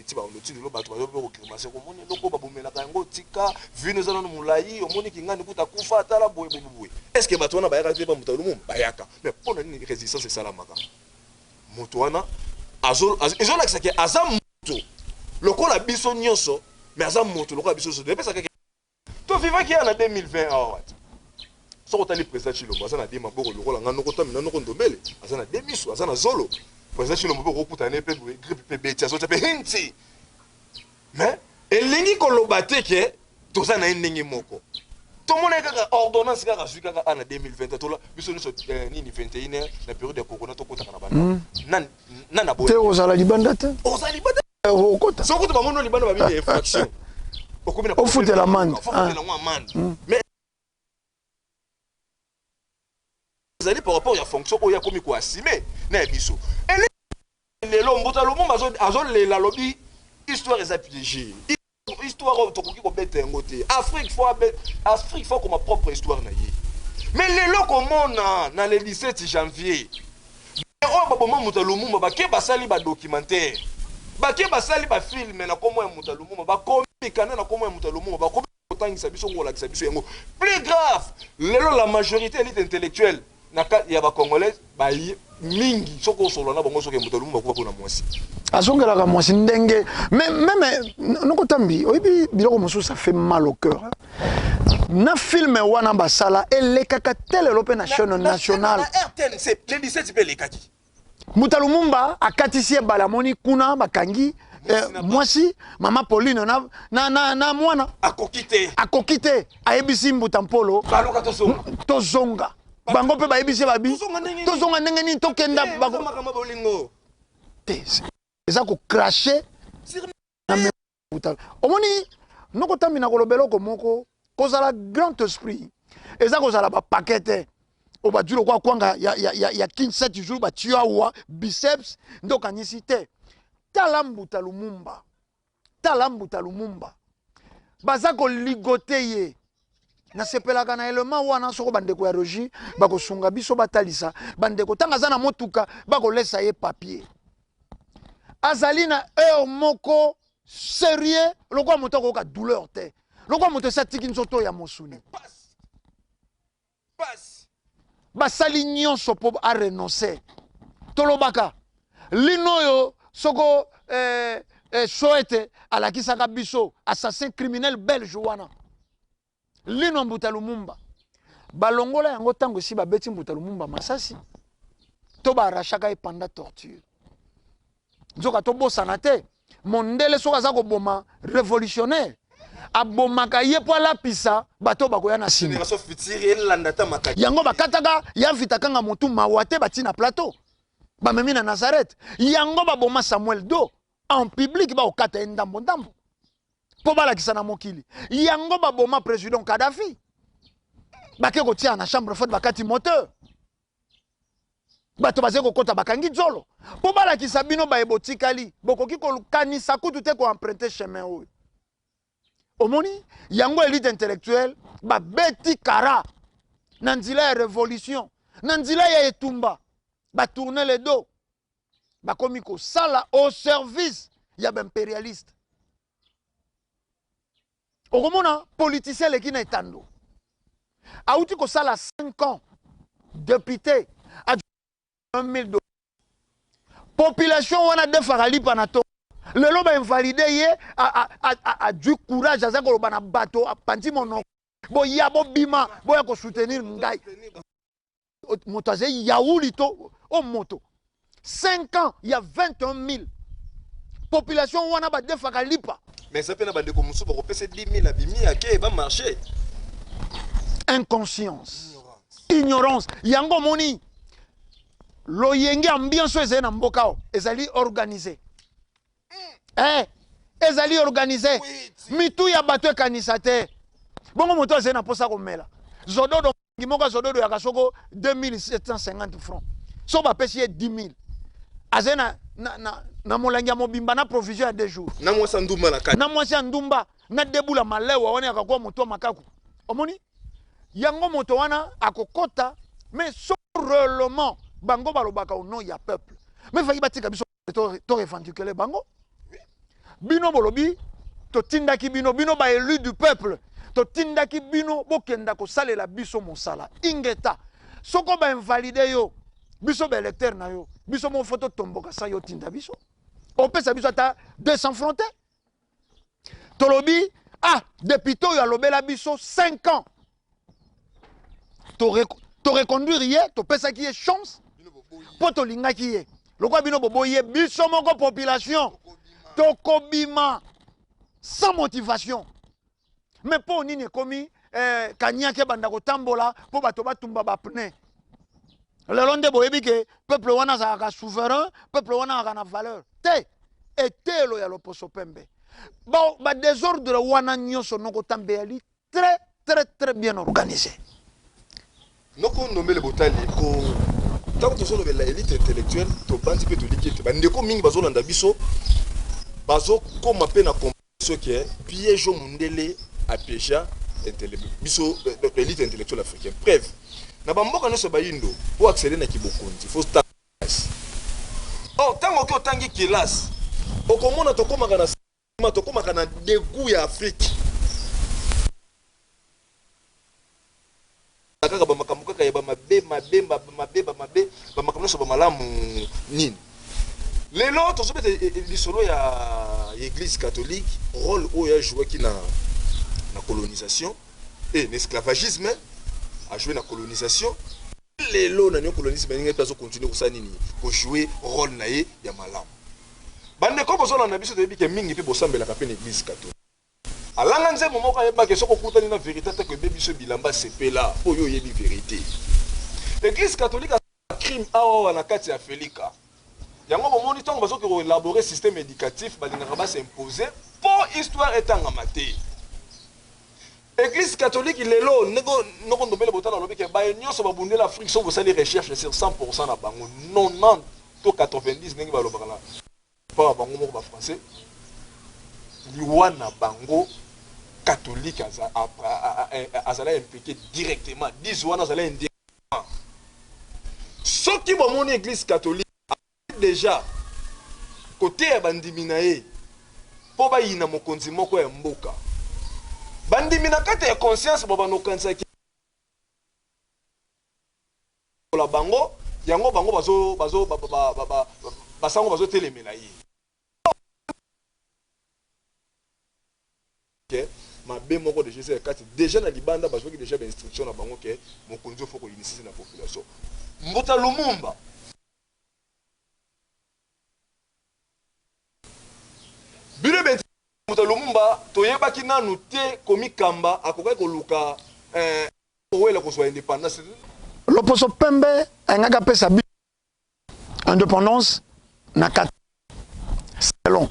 ti ba ti lelo bato bazo ko grimacer komoni eloko babomelaka yango tika vino eza nano molai omoni kingani kuta kufa tala boye boye boye est ce que bato wana bayaka te ba moto alumu bayaka mais mpo na nini résistance esalamaka moto wana ezolakisa ke aza moto lokola biso nyonso mais aza moto lokola biso nyonso epesaka To vivaki ya na 2020 awa wati. Soki otali président Tshilombo aza na de maboko lokola nga noko tamina noko ndombele, aza na de misu, aza na zolo. Président Tshilombo pe okokutana ne pe boye grippe pe beti azotia pe hinti. Mais elingi koloba te ke toza na ye ndenge moko. Tomona kaka ordonnance kaka azwi kaka a na 2020 tola biso nyonso eh, nini 21h na période ya corona tokotaka na bandako. Mm. Nani nani aboya? Te ozala libanda te. Ozala libanda. Okota. Soki kutu bamoni libanda babi infraction. Okomi na ofutela amende. Ofutela yango amende. Mais ezali par rapport ya fonction oyo akomi koassume na ya biso. Lelo Mbuta Lumumba azolela alobi histoire eza piégée. Histoire oyo tokoki kobeta yango te. Afrique faut Afrique faut koma propre histoire na ye. Mais lelo komona na le 17 janvier oyo baboma moto ya Lumumba bake basali ba documentaire bake basali ba film na kombo ya moto ya Lumumba bakomi mikanda na kombo ya moto ya Lumumba bakomi kotangisa biso kolakisa biso yango. Plus grave lelo la majorité élite intellectuelle na ya ba congolais ba mingi soki osolola na bango soki moto ya Lumumba akufa mpona mwasi azongelaka mwasi ndenge mais meme noko tambi oyebi biloko mosusu ça fait mal au cœur na film wana basala elekaka te lelo mpe na chaîne nationale na RTNC le 17 mpe elekaki Mbuta Lumumba akatisi ebale amoni kuna bakangi mwasi mama Pauline na, na, na, na mwana akoki te akoki te ayebisi Mbuta Mpolo baluka tozonga tozonga bango mpe bayebisi babi tozonga ndenge nini tokenda makambo bolingo te eza kocrache na Mbuta omoni noko tambi na koloba eloko moko kozala grand esprit eza kozala bapake te oyo bazwi lokola kwanga ya, ya, ya, ya kin 7 jours batie awa biceps nde okanisi te tala Mbuta Lumumba tala Mbuta Lumumba baza koligote ye. Nasepelaka na element wana soko bandeko ya regie bakosunga biso batalisa bandeko ntango aza na motuka bakolesa ye papier. Azali na heure moko serieux lokola moto akoyoka douleur te, lokola moto esi atiki nzoto ya mosuni. Basali nyonso mpo a renoncer. Tolobaka lino oyo soko eh, eh, Soete alakisaka biso assassin criminel belge wana lino Mbuta Lumumba balongola yango ntango esi babeti Mbuta Lumumba masasi to baarrachaka ye pendant torture. Nzoka tobosana te mondele soki aza koboma revolutionnaire abomaka ye mpo alapisa bato bakoya na nsima. Yango bakataka ya Vita Kanga motu mawa te bati na plateau bamemi na Nazareth. Yango baboma Samuel Doe en public bakokata ye ndambo ndambo mpo balakisa na mokili. Yango baboma président Kadhafi bake kotia na chambre forte bakati moteur. Bato bazali kokota bakangi zolo mpo balakisa bino baye botikali bokoki kokanisa kutu te koemprunte chemin oyo. Omoni yango elite intellectuelle babeti kara na nzela ya revolution, na nzela ya etumba, batourne le dos, bakomi kosala au service ya baimperialiste. Okomona politicien aleki na etando, auti kosala 5 ans député a 1000 dollars, population wana defaka lipa na to lelo ba invalide ye azwi courage, aza koloba na bato, apanzi monoko, boya bobima boya kosoutenir ngai. Moto azali yauli to o moto 5 ans ya 21 000 population wana badefaka lipa. Mais eza mpe na bandeko mosusu bakopesa 10 000 abimi ake bamarché. Inconscience, ignorance. Yango omoni loyenge ambiance oyo ezali na mboka oyo ezali organisé. Eh, ezali organisé. Mitu ya bato ekanisa te. Bongo moto azali na mposa komela zododo moko, zododo yaka soko 2750 francs, so bapesi ye 10 000, azali na molangi ya mobimba na provision ya 2 jours. Na mwasi ya ndumba na kati. Na mwasi ya ndumba na debula malewa wana yaka kwa moto makaku. Omoni yango moto wana akokota, mais so réellement bango balobaka au nom ya peuple, mais faki batika biso to revendiquer bango. Bino bolobi totindaki bino, bino ba élu du peuple, totindaki bino bokenda kosalela biso mosala. Ingeta soko ba invalide yo, biso ba électeur na yo, biso moko fo totomboka sa yo tinda biso, opesa biso ata 200 francs te. Tolobi ah député oyo alobela biso 5 ans, to reconduire ye, topesaki ye chance mpo tolingaki ye. Lokola bino boboyi ye, biso moko population tokobima sans motivation. Mais mpo nini ekomi kanyaki ebanda kotambola mpo bato batumba bapne? Lelo nde boyebi ke peuple wana azalaka souverain, peuple wana azalaka na valeur te. Etelo ya loposo pembe ba désordre wana nyonso noko Tambe yali très très très bien organisé. Noko Ndombele Botali, ko ntango tozolobela élite intellectuelle, tobandi mpe toliki ete bandeko mingi bazolanda biso bazokóma mpe na comprendre ke piège oyo mondele apiégea biso élite intellectuelle africaine. Preuve, na bamboka nyonso bayindo, po accéder na kibokonzi faut kelasi. Or ntango oki otangi kelasi, okomona tokomaka na tokomaka na dégoût ya Afrique, kaka bamakambo kaka ya bamabe mabe mabe bamabe bamakambo nyonso bamalamu nini. Lelo tozobeta lisolo ya Église catholique, rôle oyo ajouaki na colonisation et na esclavagisme, ajoué na colonisation. Lelo na néocolonisme ndenge mpe azocontinue kosala nini, kojouer rôle na ye ya malamu. Bandeko bozolanda biso, toyebi ke mingi mpe bosambelaka mpe na Église catholique. Alanga nzembo moko ayebaki soki okutani na vérité, atako ebebi biso bilamba, sepela mpo oyo oyebi vérité. Église catholique crime awa na kati ya Felika yango bomoni ntango bazoki koélaborer système éducatif, balingaka bas'impose mpo histoire etangama te. Église catholique lelo, ndenge noko Ndombele Botala alobi ke baye nyonso babundela Afrique, soki bosali recherche sur 100 na bango, 90 to 90, ndenge balobaka na mpa bango moko bafrançais, liwa na bango. Catholique azala impliqué directement, 10 wana azala indirectement. Soki bomoni Eglise catholique dejà koteya bandimi na ye mpo bayina mokonzi moko ya mboka, bandimi na kati ya conscience babanda kokanisa ke bango yango bango bazo bazo basango bazotelemela ye. Ke mabe moko dejà eza ya kati dejà na libanda, bazwaki dejà ba instruction na bango ke mokonzi oyo faut koinitier na population. Mbuta Lumumba, bino benti Mbuta Lumumba, toyebaki nanu te komikamba akokaki koluka kowela kozwa independance. Loposo pembe alingaki apesa biso independance na kati selon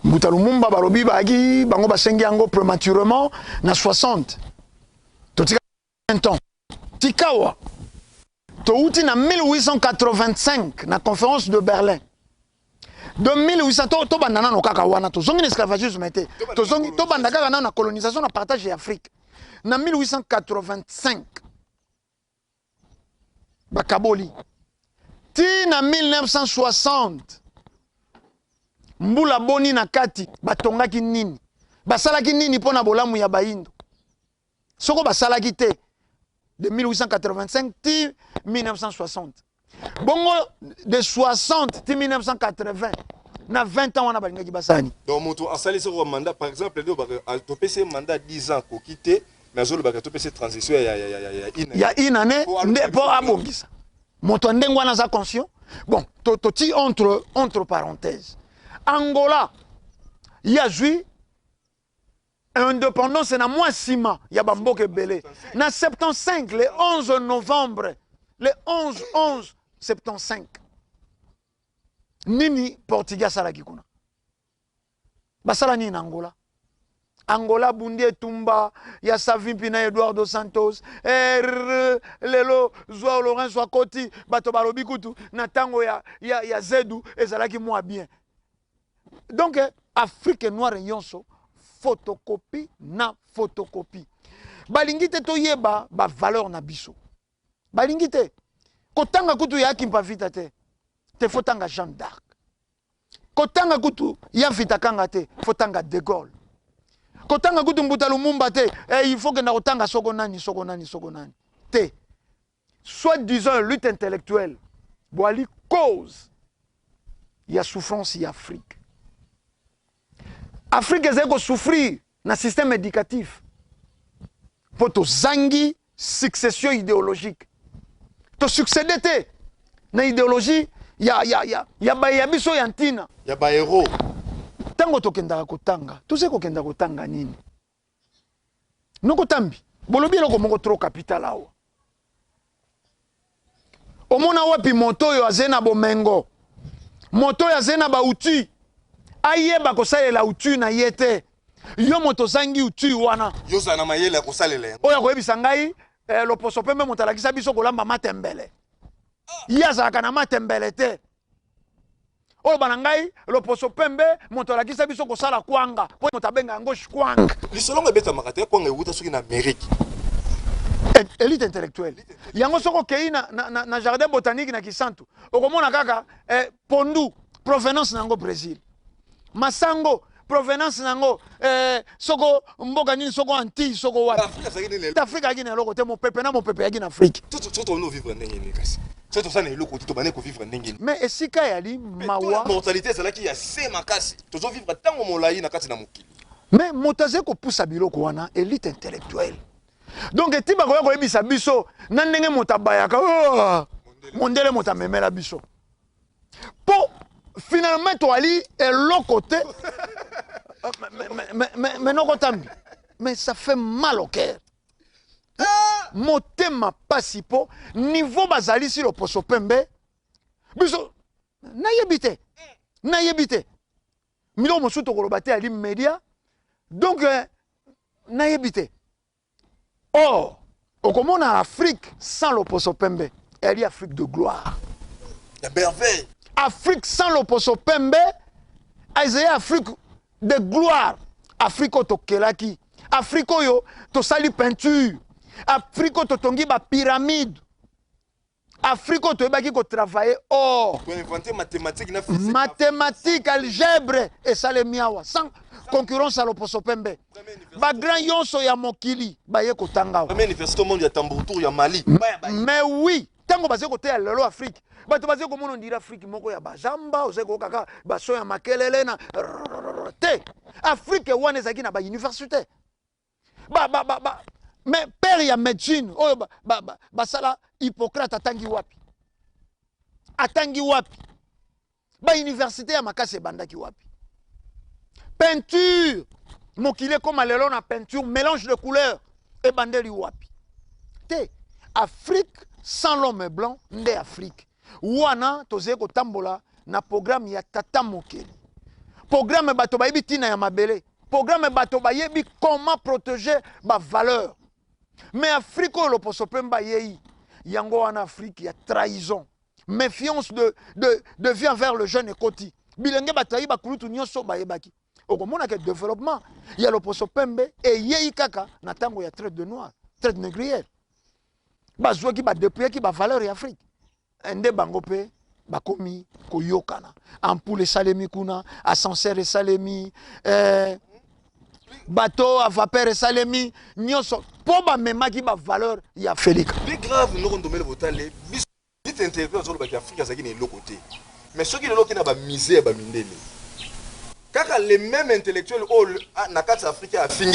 Mbuta Lumumba, balobi bayaki bango basengi yango prématurément na 60, totika 20 ans. Tikawa touti na 1885 na Conférence de Berlin de 1800. Tobanda nano kaka wana, tozongi na esclavagisme te, tozongi, tobanda kaka nano na colonisation, na partage ya Afrique. Na 1885 bakaboli, ti na 1960, mbula boni na kati? Batongaki nini? Basalaki nini mpo na bolamu ya bayindo? Soko basalaki te de 1885 ti 1960, bongo de 60 ti 1980, na 20 ans wana balingaki basala nini? Donc moto asali soko mandat, par exemple topesi ye mandat 10 ans, akoki te, mais azolobaka topesi transition ya ina ya une année nde mpo abongisa. Moto ya ndenge wana aza conscient? Bon, toti entre parenthèse, Angola ye azwi indépendance na mwa nsima ya bamboka ebele na 75, le 11 novembre, le 11 11 75. Nini Portugais asalaki kuna? Basala nini na Angola? Angola abundi etumba ya Savimbi na Eduardo Santos. Lelo Joao Lourenço akoti, bato balobi kutu na ntango ya Zedu ezalaki mwa bien. Donc Afrique noire nyonso photocopie na photocopie. Balingi te toyeba bavaleur na biso, balingi te kotanga kutu ya Kimpa Vita te, te faut tanga Jeanne d'Arc, kotanga kutu ya Vita Kanga te, faut tanga De Gaulle, kotanga kutu Mbuta Lumumba te, il faut kenda kotanga soko nani, soko nani, soko nani te. Soit disant lutte intellectuelle, boali cause ya souffrance ya Afrique. Afrique ezali kosouffrir na système éducatif mpo tozangi succession idéologique, tosuccéde te na idéologie ya baye ya biso ya ntina. Ya bahéros. Ntango tokendaka kotanga, tozali kokenda kotanga nini? Noko Tambi, bolobi eloko moko trop capital awa. Omona wapi moto oyo azali na bomengo, moto oyo azali na baoutil, ayeba kosalela outil na ye te? Yo moto ozangi outil wana, yo ozala na mayele ya kosalela yango. Oyo akoyebisa ngai loposo pembe moto alakisa biso kolamba matembele, ye azalaka na matembele te. Oyo bana ngai, loposo pembe moto alakisa biso kosala kwanga, mpo moto abenga yango shkwang. Lisolongo ebetamaka te, kwanga ewuta soki na Amérique. Élite intellectuelle yango, soki okei na jardin botanique na Kisantu, okomona kaka pondu, provenance na yango Brésil, masango, provenance na yango soko mboka nini, soko Antille, soko wapi. Afrique azalaki nini? Afrique ayaki na eloko te, mopepe na mopepe eyaki na Afrique. Soki tobandi kovivre ndenge nini? Kasi soki toza na eloko te, tobandi kovivre ndenge nini? Mais esika yali mawa. Mortalité ezalaki ya se makasi, tozovivre ntango molai na kati na mokili. Mais moto azali kopusa biloko wana, élite intellectuelle. Donc eti bakoya koyebisa biso na ndenge moto abayaka, oh, mondele moto amemela biso, mpo finalement toali eloko te. Mais noko Tambi, mais ça fait mal au cœur, motema pasi, mpo niveau bazalisi loposo pembe biso, nayebi te, nayebi te. Biloko mosusu tokoloba te, ali média. Donc nayebi te. Or okomona Afrique sans loposo pembe eyali Afrique de gloire, ya merveille. Afrique sans loposo pembe ezali Afrique de gloire. Afrique oyo tokelaki, Afrique oyo tosali peinture, Afrique oyo totongi ba pyramide, Afrique oyo toyebaki ko travailler or. To inventer mathématique na physique. Mathématique, algèbre esalemi awa sans concurrence ya loposo pembe. Ba grand yonso ya mokili baye kotanga awa. Première université au monde ya Tambourtour ya Mali. Mais oui, tango bazali koteya lelo Afrique, bato bazali komona ondire Afrique moko ya bazamba, ozali koyoka kaka baso ya makelele na te. Afrique wana ezalaki na ba université. Ba, ba, ba, ba. Mais père ya médecine oyo ba, ba, ba, basala Hippocrate atangi wapi? Atangi wapi? Ba université ya makasi ebandaki wapi? Peinture mokili ekoma lelo na peinture mélange de couleurs ebandeli wapi? Te Afrique sans l'homme blanc nde Afrique wana tozali kotambola na programme ya tata mokeli programme bato bayebi ntina ya mabele programme bato bayebi comment protéger ba valeur mais Afrique oyo loposo pemba ayei yango wana Afrique ya trahison méfiance de, de, de vie envers le jeune ekoti bilenge batrahi bakulutu nyonso bayebaki okomona ke développement ya loposo pembe eyei kaka na ntango ya traite de noir traite négrière bazwaki badepuyaki bavaleur ya Afrique nde bango mpe bakomi koyokana ampoule esalemi kuna ascenseur esalemi eh, bateau à vapeur esalemi nyonso mpo bamemaki bavaleur ya Felika. Plus grave noko ndombele botale biso Elite intellectuelle azoloba ke Afrique azalaki na eloko te. Mais soki lelo okei na ba musées ya ba mindele, kaka les mêmes intellectuels oyo na kati ya Afrique afingi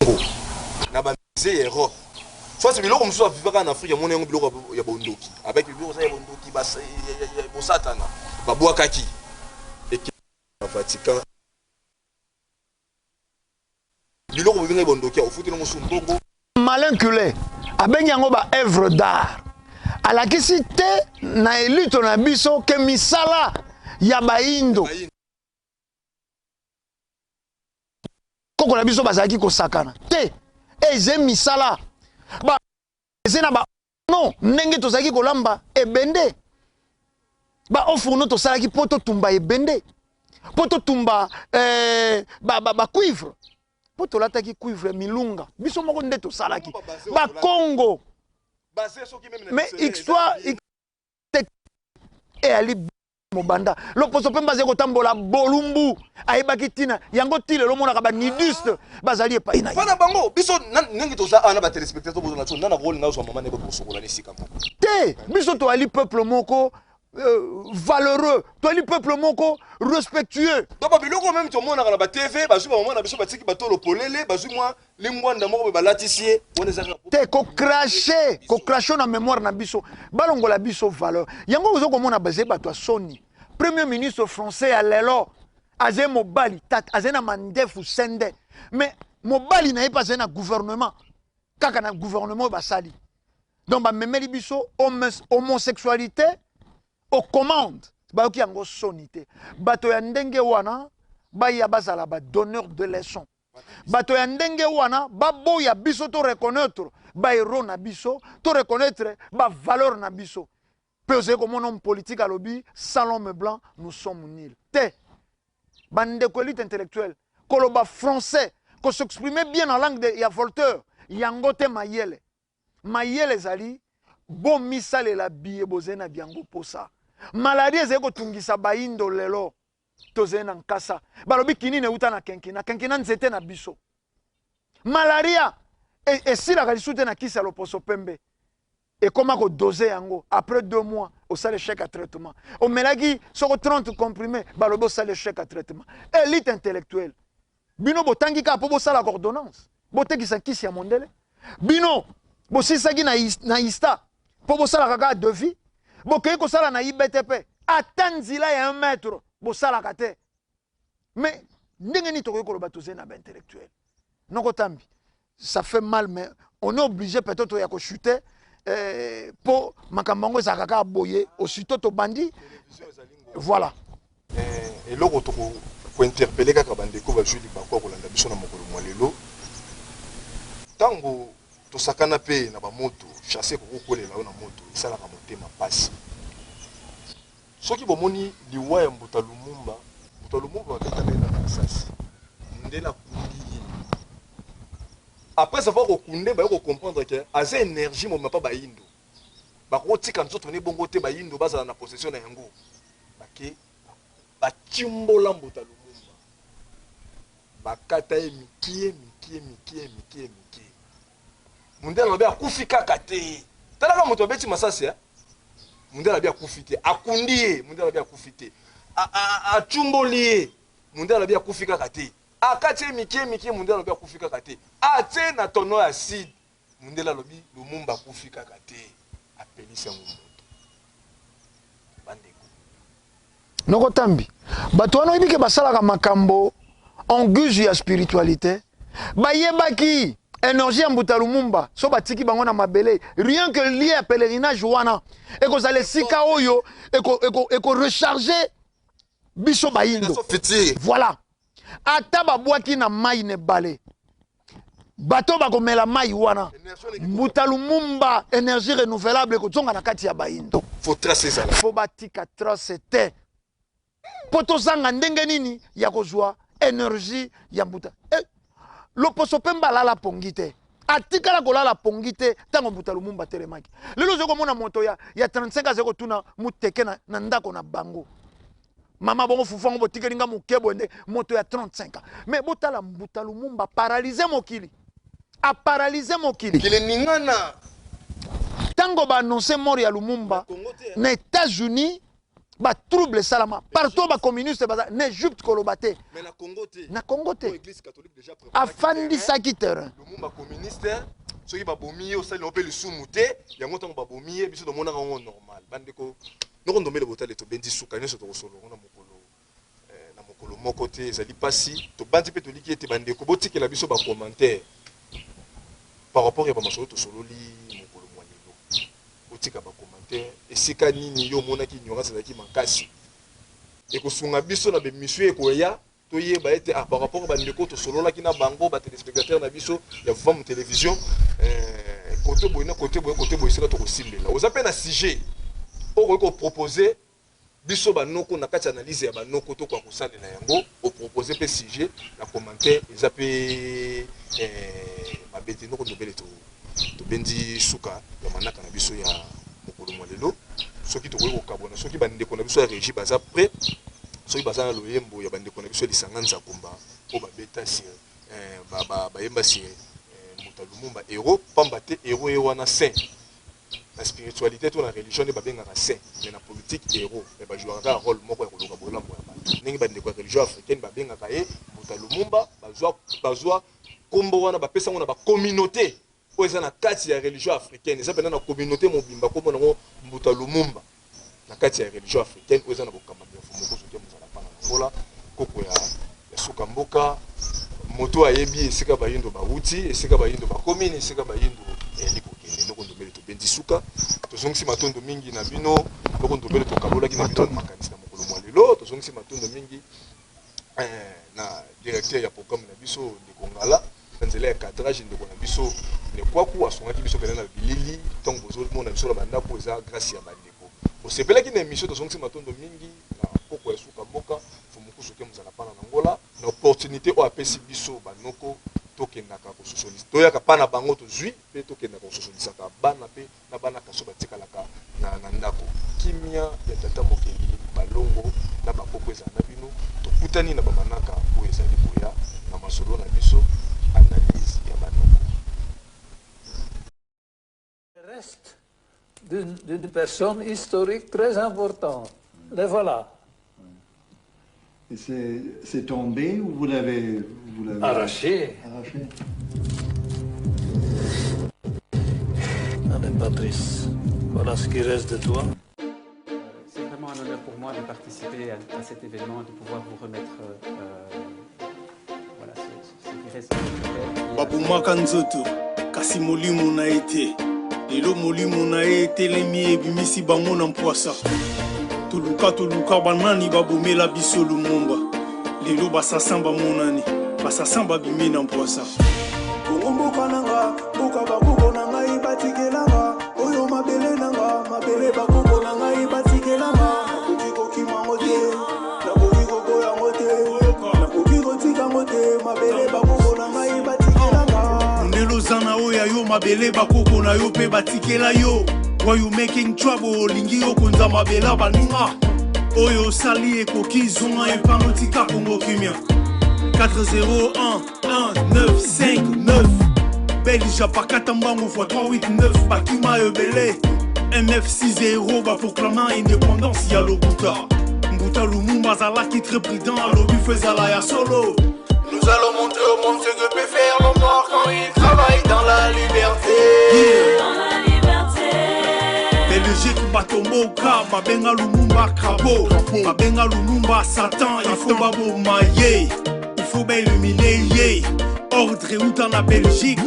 bango na ba musées ya Europe. Soit biloko mosusu avivaka na Afrique amoni yango biloko ya bondoki, avec biloko ya bondoki ya bosatana babwakaki eke na Vatican. Biloko bobengaki bondoki ofuti nango su mbongo. Malin culé abengi yango ba œuvre d'art alakisi te na elito na biso ke misala ya bayindo koko na biso bazalaki kosakana te eze misala ba eze na ba non ndenge tozalaki kolamba ebende ba au fourneau tosalaki mpo totumba ebende mpo totumba eh, ba, ba, ba cuivre mpo tolataki cuivre milunga biso moko nde tosalaki bakongo mais histoire eyali mobanda loposo mpe bazali kotambola bolumbu ayebaki ntina yango ti lelo omonaka banidiste bazali epai na ye bango biso ndenge toza awa na batelespectateur bozala biso nana kolinga ozwa mama na ye bokosokola na esika moko te biso toyali peuple moko euh, valeureux toyali peuple moko respectueux donc babiloko meme tomonaka na batv bazwi bamama na biso batiki batolo polele bazwi mwa Lingwanda moko boye balatisi ye wana eza kaka te ko cracher ko cracher na memoire na biso balongola biso valeur yango ozo komona bazali bato ya soni premier ministre français ya lelo azali mobali tata azali na mandefu sende mais mobali na ye mpe azali na gouvernement kaka na gouvernement oyo basali donc bamemeli biso homosexualité aux commandes bayoki yango soni te bato ya ndenge wana baya bazala ba donneur de leçon Bato ya ndenge wana baboya biso to reconnaître ba héros na biso, to reconnaître ba valeurs na biso. Pe ozali komona homme politique alobi sans l'homme blanc nous sommes nuls. Te. Ba ndeko elite intellectuelle koloba français, ko s'exprimer bien en langue de, ya Voltaire, yango te mayele. Mayele ezali bomisalela biye bozali na byango posa. Maladie ezali kotungisa bayindo lelo. Tozali na nkasa. Balobi kinini euta na kenkina. Kenkina nzete na biso. Malaria e, esilaka lisusu te na kisi ya loposo pembe. Ekoma ko doser yango après 2 mois osala echec ya traitement. Omelaki soko 30 comprimés balobi osala echec ya traitement. Elite intellectuelle. Bino botangi kaka po bosalaka ordonnance, botekisa nkisi ya mondele. Bino bosilisaki na, na ISTA po bosalaka kaka devis, bokei kosala na IBTP ata nzila ya 1 mètre bosalaka te. Mais ndenge nini tokoki koloba tozali na ba intellectuel? Noko Tambi, ça fait mal mais on est obligé peut-être ya ko chuter eh, po makambo yango ezalaka kaka boye aussitôt tobandi voilà. Eh, eloko toko kointerpele kaka bandeko bazwi libaku ya kolanda biso na mokolo mwa lelo ntango tosakana mpe na bamoto chasse ekoki kokolela yo na moto esalaka motema mpasi soki bomoni liwa ya mbuta lumumba. Moto ya Lumumba babetaka ye na masasi, mundele akundi ye. Après avoir kokunde, baye kocomprendre ke aza énergie mobima mpa bayindo, bakotika nzoto ne bongo te, bayindo bazala na possession na yango. Bake batimbola Mbuta Lumumba, bakata ye mikie mikie mikie mikie mikie. Mundele alobi akufi kaka te. Talaka moto abeti masasi, eh? Mundele alobi akufi te, akundi ye. Mundele alobi akufi te, acumboli ye. Mundele alobi akufi kaka te, akati ye mikie mikie. Mundele alobi akufi kaka te, atie na tonneau ya acide. Mundele alobi Lumumba akufi kaka te, apelisi yango moto. Bandeko. Noko Tambi, bato wana oyebi ke basalaka makambo en guise ya spiritualité. Bayebaki énergie ya Mbuta Lumumba, so batiki bango na mabele, rien que lieu ya pèlerinage wana ekozala esika oyo eko recharger biso bayindo. Voilà. Ata babwaki na mai na ebale, bato bakomela mai wana, Mbuta Lumumba énergie renouvelable ekozonga na kati ya bayindo. Faut trace ezala. Fo batika trace te, mpo tozanga ndenge nini ya kozwa énergie ya Mbuta. Loposo mpe mbalala pongi te, atikala kolala pongi te ntango Mbuta Lumumba atelemaki. Lelo ozali komona moto ya 35 azali kotuna muteke na ndako na bango, mama bongo fufu yango botikeli nga moke boye nde. Moto ya 35 ans, mais botala Mbuta Lumumba paralyse mokili, aparalyse mokili. Kile ningana. Ntango baannonce mort ya Lumumba na États-Unis, batrouble esalama partout, bacommuniste baza na Égypte, koloba te. Mais na Congo te. Na Congo te. Afandisaki terrain. Lumumba communiste, soki babomi ye, osali nango mpe lisumu te. Yango ntango babomi ye, biso tomonaka yango normal. Bandeko, noko Ndombele, botale, tobendi suka. Nyonso tokosolola ngo na mokolo moko te, ezali mpasi. Tobandi mpe toliki ete bandeko botikela biso bacommentaire par rapport ya bamasolo tosololi mokolo mwa lelo. Botika bacommentaire esika nini yo omonaki ignorance ezalaki makasi, ekosunga biso na bemission ekoya, toyeba ete ah, par rapport bandeko tosololaki na bango, batéléspectateur na biso ya Vam Télévision, kote boye na kote boye, kote boye esika tokosimbela. Oza mpe na sujet okoki kopropose biso banoko na kati ya analyse ya banoko, tokoka kosalela yango. Opropose mpe sujet na commentaire, eza mpe mabe te. Noko Ndobele, tobendi suka ya manaka na biso ya mokolo mwa lelo. Soki tokoki kokabwana, soki bandeko na biso ya régie baza prêt, soki baza na loyembo ya bandeko na biso ya lisanga Nzakomba oyo babeta sur bayemba sur Mbuta Lumumba, héros, pamba te héros ye wana saint na spiritualité to na religion nde babengaka saint, mais na politique héros, mais bajouaka kaka rôle moko ya koluka bolamu ya bato. Ndenge bandeko ya religion africaine babengaka ye Mbuta Lumumba, bazwa nkombo wana, bapesa yango na bacommunauté oyo eza na kati ya religion africaine. Eza mpenza na communauté mobimba, nkombo nango Mbuta Lumumba na kati ya religion africaine oyo eza na bokambami ya Mfumu Nkusu te mozala mpana na Ngola, koko ya suka mboka, moto ayebi esika bayindo bawuti, esika bayindo bakomi, na esika bayindo eyali kokende. Noko Ndombele, tobendi suka, tozongisi matondo mingi na bino. Noko Ndombele, tokabolaki na bino makanisi na mokolo mwa lelo. Tozongisi matondo mingi na directeur ya programme na biso, ndeko Ngala, na nzela ya cadrage, ndeko na biso Nekwaku asungaki biso mpenza na bilili. Ntango bozomona biso na bandako, eza grâce ya bandeko bosepelaki na émission. Tozongisi matondo mingi na koko ya suka mboka, Fumukusu ke mozala pana na Ngola, na opportunité oyo apesi biso banoko tokendaka kososolisa, toyaka pa na bango tozwi mpe tokendaka kososolisaka bana mpe na bana kaso batikalaka na ndako. Kimia ya tata mokeli, balongo na bakoko ezala na bino. Tokutani na bamanaka oyo ezali koya na masolo na biso analyse ya banoko. Reste d'une personne historique très importante. Les voilà. Et c'est tombé ou vous l'avez Arraché. Arraché. Allez, Patrice, voilà ce qui reste de toi. C'est vraiment un honneur pour moi de participer à cet événement et de pouvoir vous remettre voilà, ce qui reste de votre père. Babomaka nzoto, kasi molimo na ye te. Lelo molimo na ye etelemi, ebimisi bango na mpwasa. Toluka, toluka banani babomela biso Lumumba. Lelo basasan bamonani, basasan babimi na mpwasa. Kongo mboka nanga, mboka bakoko na ngai batikelanga. Oyo mabele nanga, mabele bakoko na ngai batikelanga. Nakoki kokimango te, nakoki koboyango te. te mabele bakoko na ngai batikelanga. Mondele oza na oyo ya yo mabele bakoko na yo mpe batikela yo. Why you making trouble? Olingi okonza mabele baninga oyo osali ekoki zonga epano tika Kongo kimia. 401 1 9 5 9 Belge apakata mbangu x 389 bakima ebele. MF60 baproclama indépendance ya lokuta. Mbuta Lumumba azalaki très prudent, alobi fo ezala ya solo. Nous allons montrer au monde ce que peut faire l'homme noir quand il travaille dans la liberté. Yeah. Belgique bato mboka babenga Lumumba crapaud, babenga Lumumba Satan. Il faut baboma ye, il faut baéliminer ye. Ordre euta na Belgique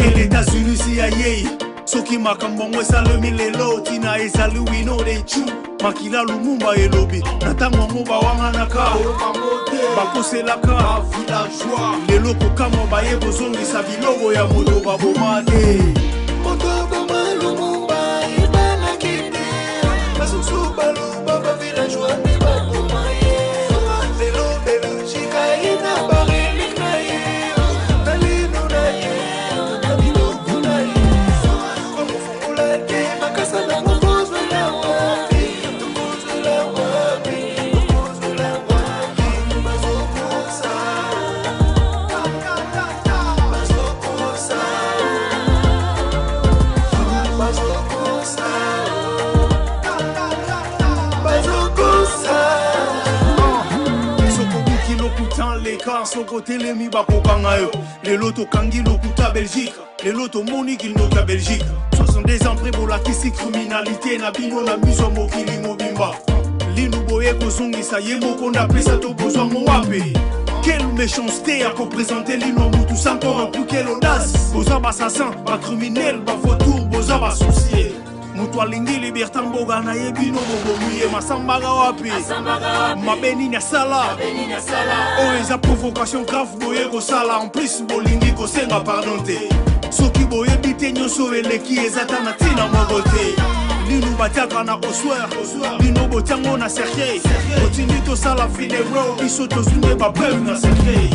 et l'États-Unis si ya ye. Soki makambo yango esalemi lelo, ntina ezali wino dechu makila Lumumba elobi na ntango yango bawanganaka, bakoselaka. Lelo kokamwa, baye kozongisa biloko ya moto baboma te. Moto aboma Lumumba ebanaki te. Basusu baloba bavillageois nde baboma ye. Lelo Belgique aye na bareliques na ye, na lino na ye, na biloko na ye. Bakofungola te makasa nango, kozwela wapi? Tokozwela wapi? Tokozwela wapi? Bazokosa, bazokosa, bazokosa, bazokosa. Soki obuki lokuta leka, soki otelemi bakokanga yo. Lelo tokangi lokuta Belgique, lelo tomoni kindoki ya Belgique. 62 ans après, bolakisi criminalité na bino na miso ya mokili mobimba. Linu boye kozongisa ye moko nde apesa to bozwango wapi? Quelle méchanceté ya koprésenter lino mutu sans corrompu, quelle audace! Boza baassassins, bacriminels, bavautours, boza basorciers. Moto alingi liberté mboka na ye, bino bobomi ye. Masambaka wapi? Mabe nini asala? Oyo eza provocation grave boye kosala. En plus bolingi kosenga pardon te. Soki boyebi te, nyonso eleki eza ta na ntina moko te. Linu batiaka na ossuaire, bino botiango na cercueil. Botindi tosala funérailles, biso tozwi nde bapreuves na cercueil.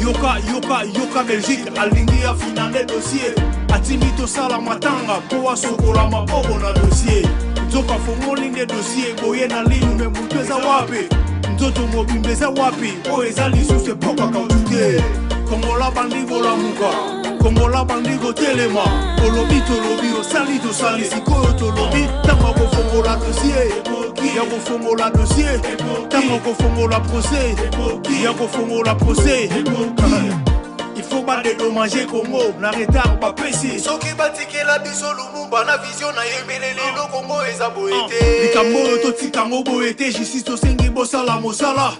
Yoka, yoka, yoka, Belgique alingi afinale dossier, atindi tosala matanga mpo asokola maboko na dossier. Nzoka fongoli nde dossier boye na linu, me motu eza wapi? Nzoto mobimba eza wapi? Oyo eza lisusu epokaka otu te. Kongola bandi kolamuka, Kongola bandi kotelema. Olobi, tolobi, osali, tosali. Sikoyo tolobi ntango ya kofongola dossier, ya kofongola dossier, ntango ya kofongola procès, ya kofongola procès. Il faut badédommager Congo na retard bapesi. Soki batikela biso Lumumba na vision na ye, mbele lelo Kongo eza boye te. Likambo oyo totikango boye te. Justice, tosengi bosala mosala.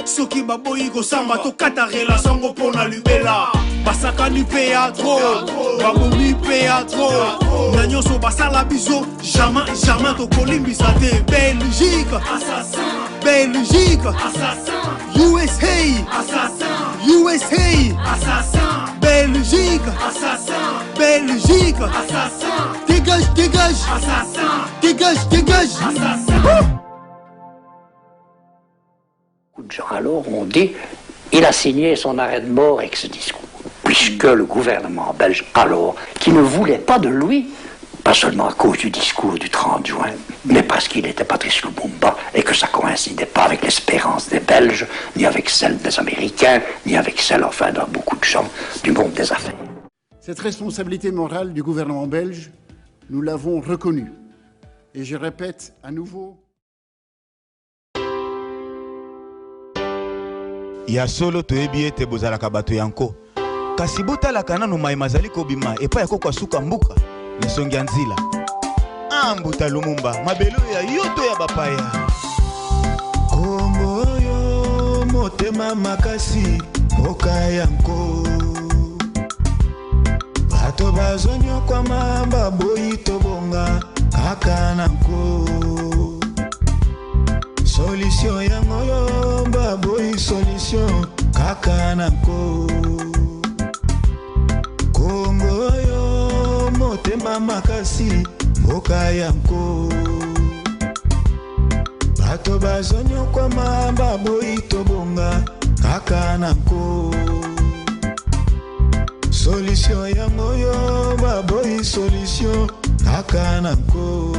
Soki baboyi kosamba, tokata relation ngo mpo na libela. Basakani mpe ya trop, babomi mpe ya trop. Na nyonso basala biso, jamais, jamais tokolimbisa te. Belgique, Belgique, USA, USA, Belgique, Belgique, dégage, dégage, dégage, dégage. Beaucoup de gens alors ont dit: il a signé son arrêt de mort avec ce discours. Puisque le gouvernement belge alors, qui ne voulait pas de lui, pas seulement à cause du discours du 30 juin, mais parce qu'il était Patrice Lumumba et que ça coïncidait pas avec l'espérance des Belges, ni avec celle des Américains, ni avec celle, enfin, de beaucoup de gens du monde des affaires. Cette responsabilité morale du gouvernement belge, nous l'avons reconnue. Et je répète à nouveau. Ya solo, toyebi ete bozalaka bato ya nko, kasi botalaka nanu mai mazali kobima epai ya koko asuka mbuka na esongi ya nzila. Ah, mbuta Lumumba, mabele oyo ya yo to ya bapaya? Kongo oyo motema makasi, mboka ya nko. Bato bazonyokwama, baboyi tobonga kaka na nko. Solution yango oyo, baboyi solution kaka na nko. Kongo oyo motema makasi, mboka ya nko. Bato bazonyokwama, baboyi tobonga kaka na nko. Solution yango oyo baboyi solution kaka na nko.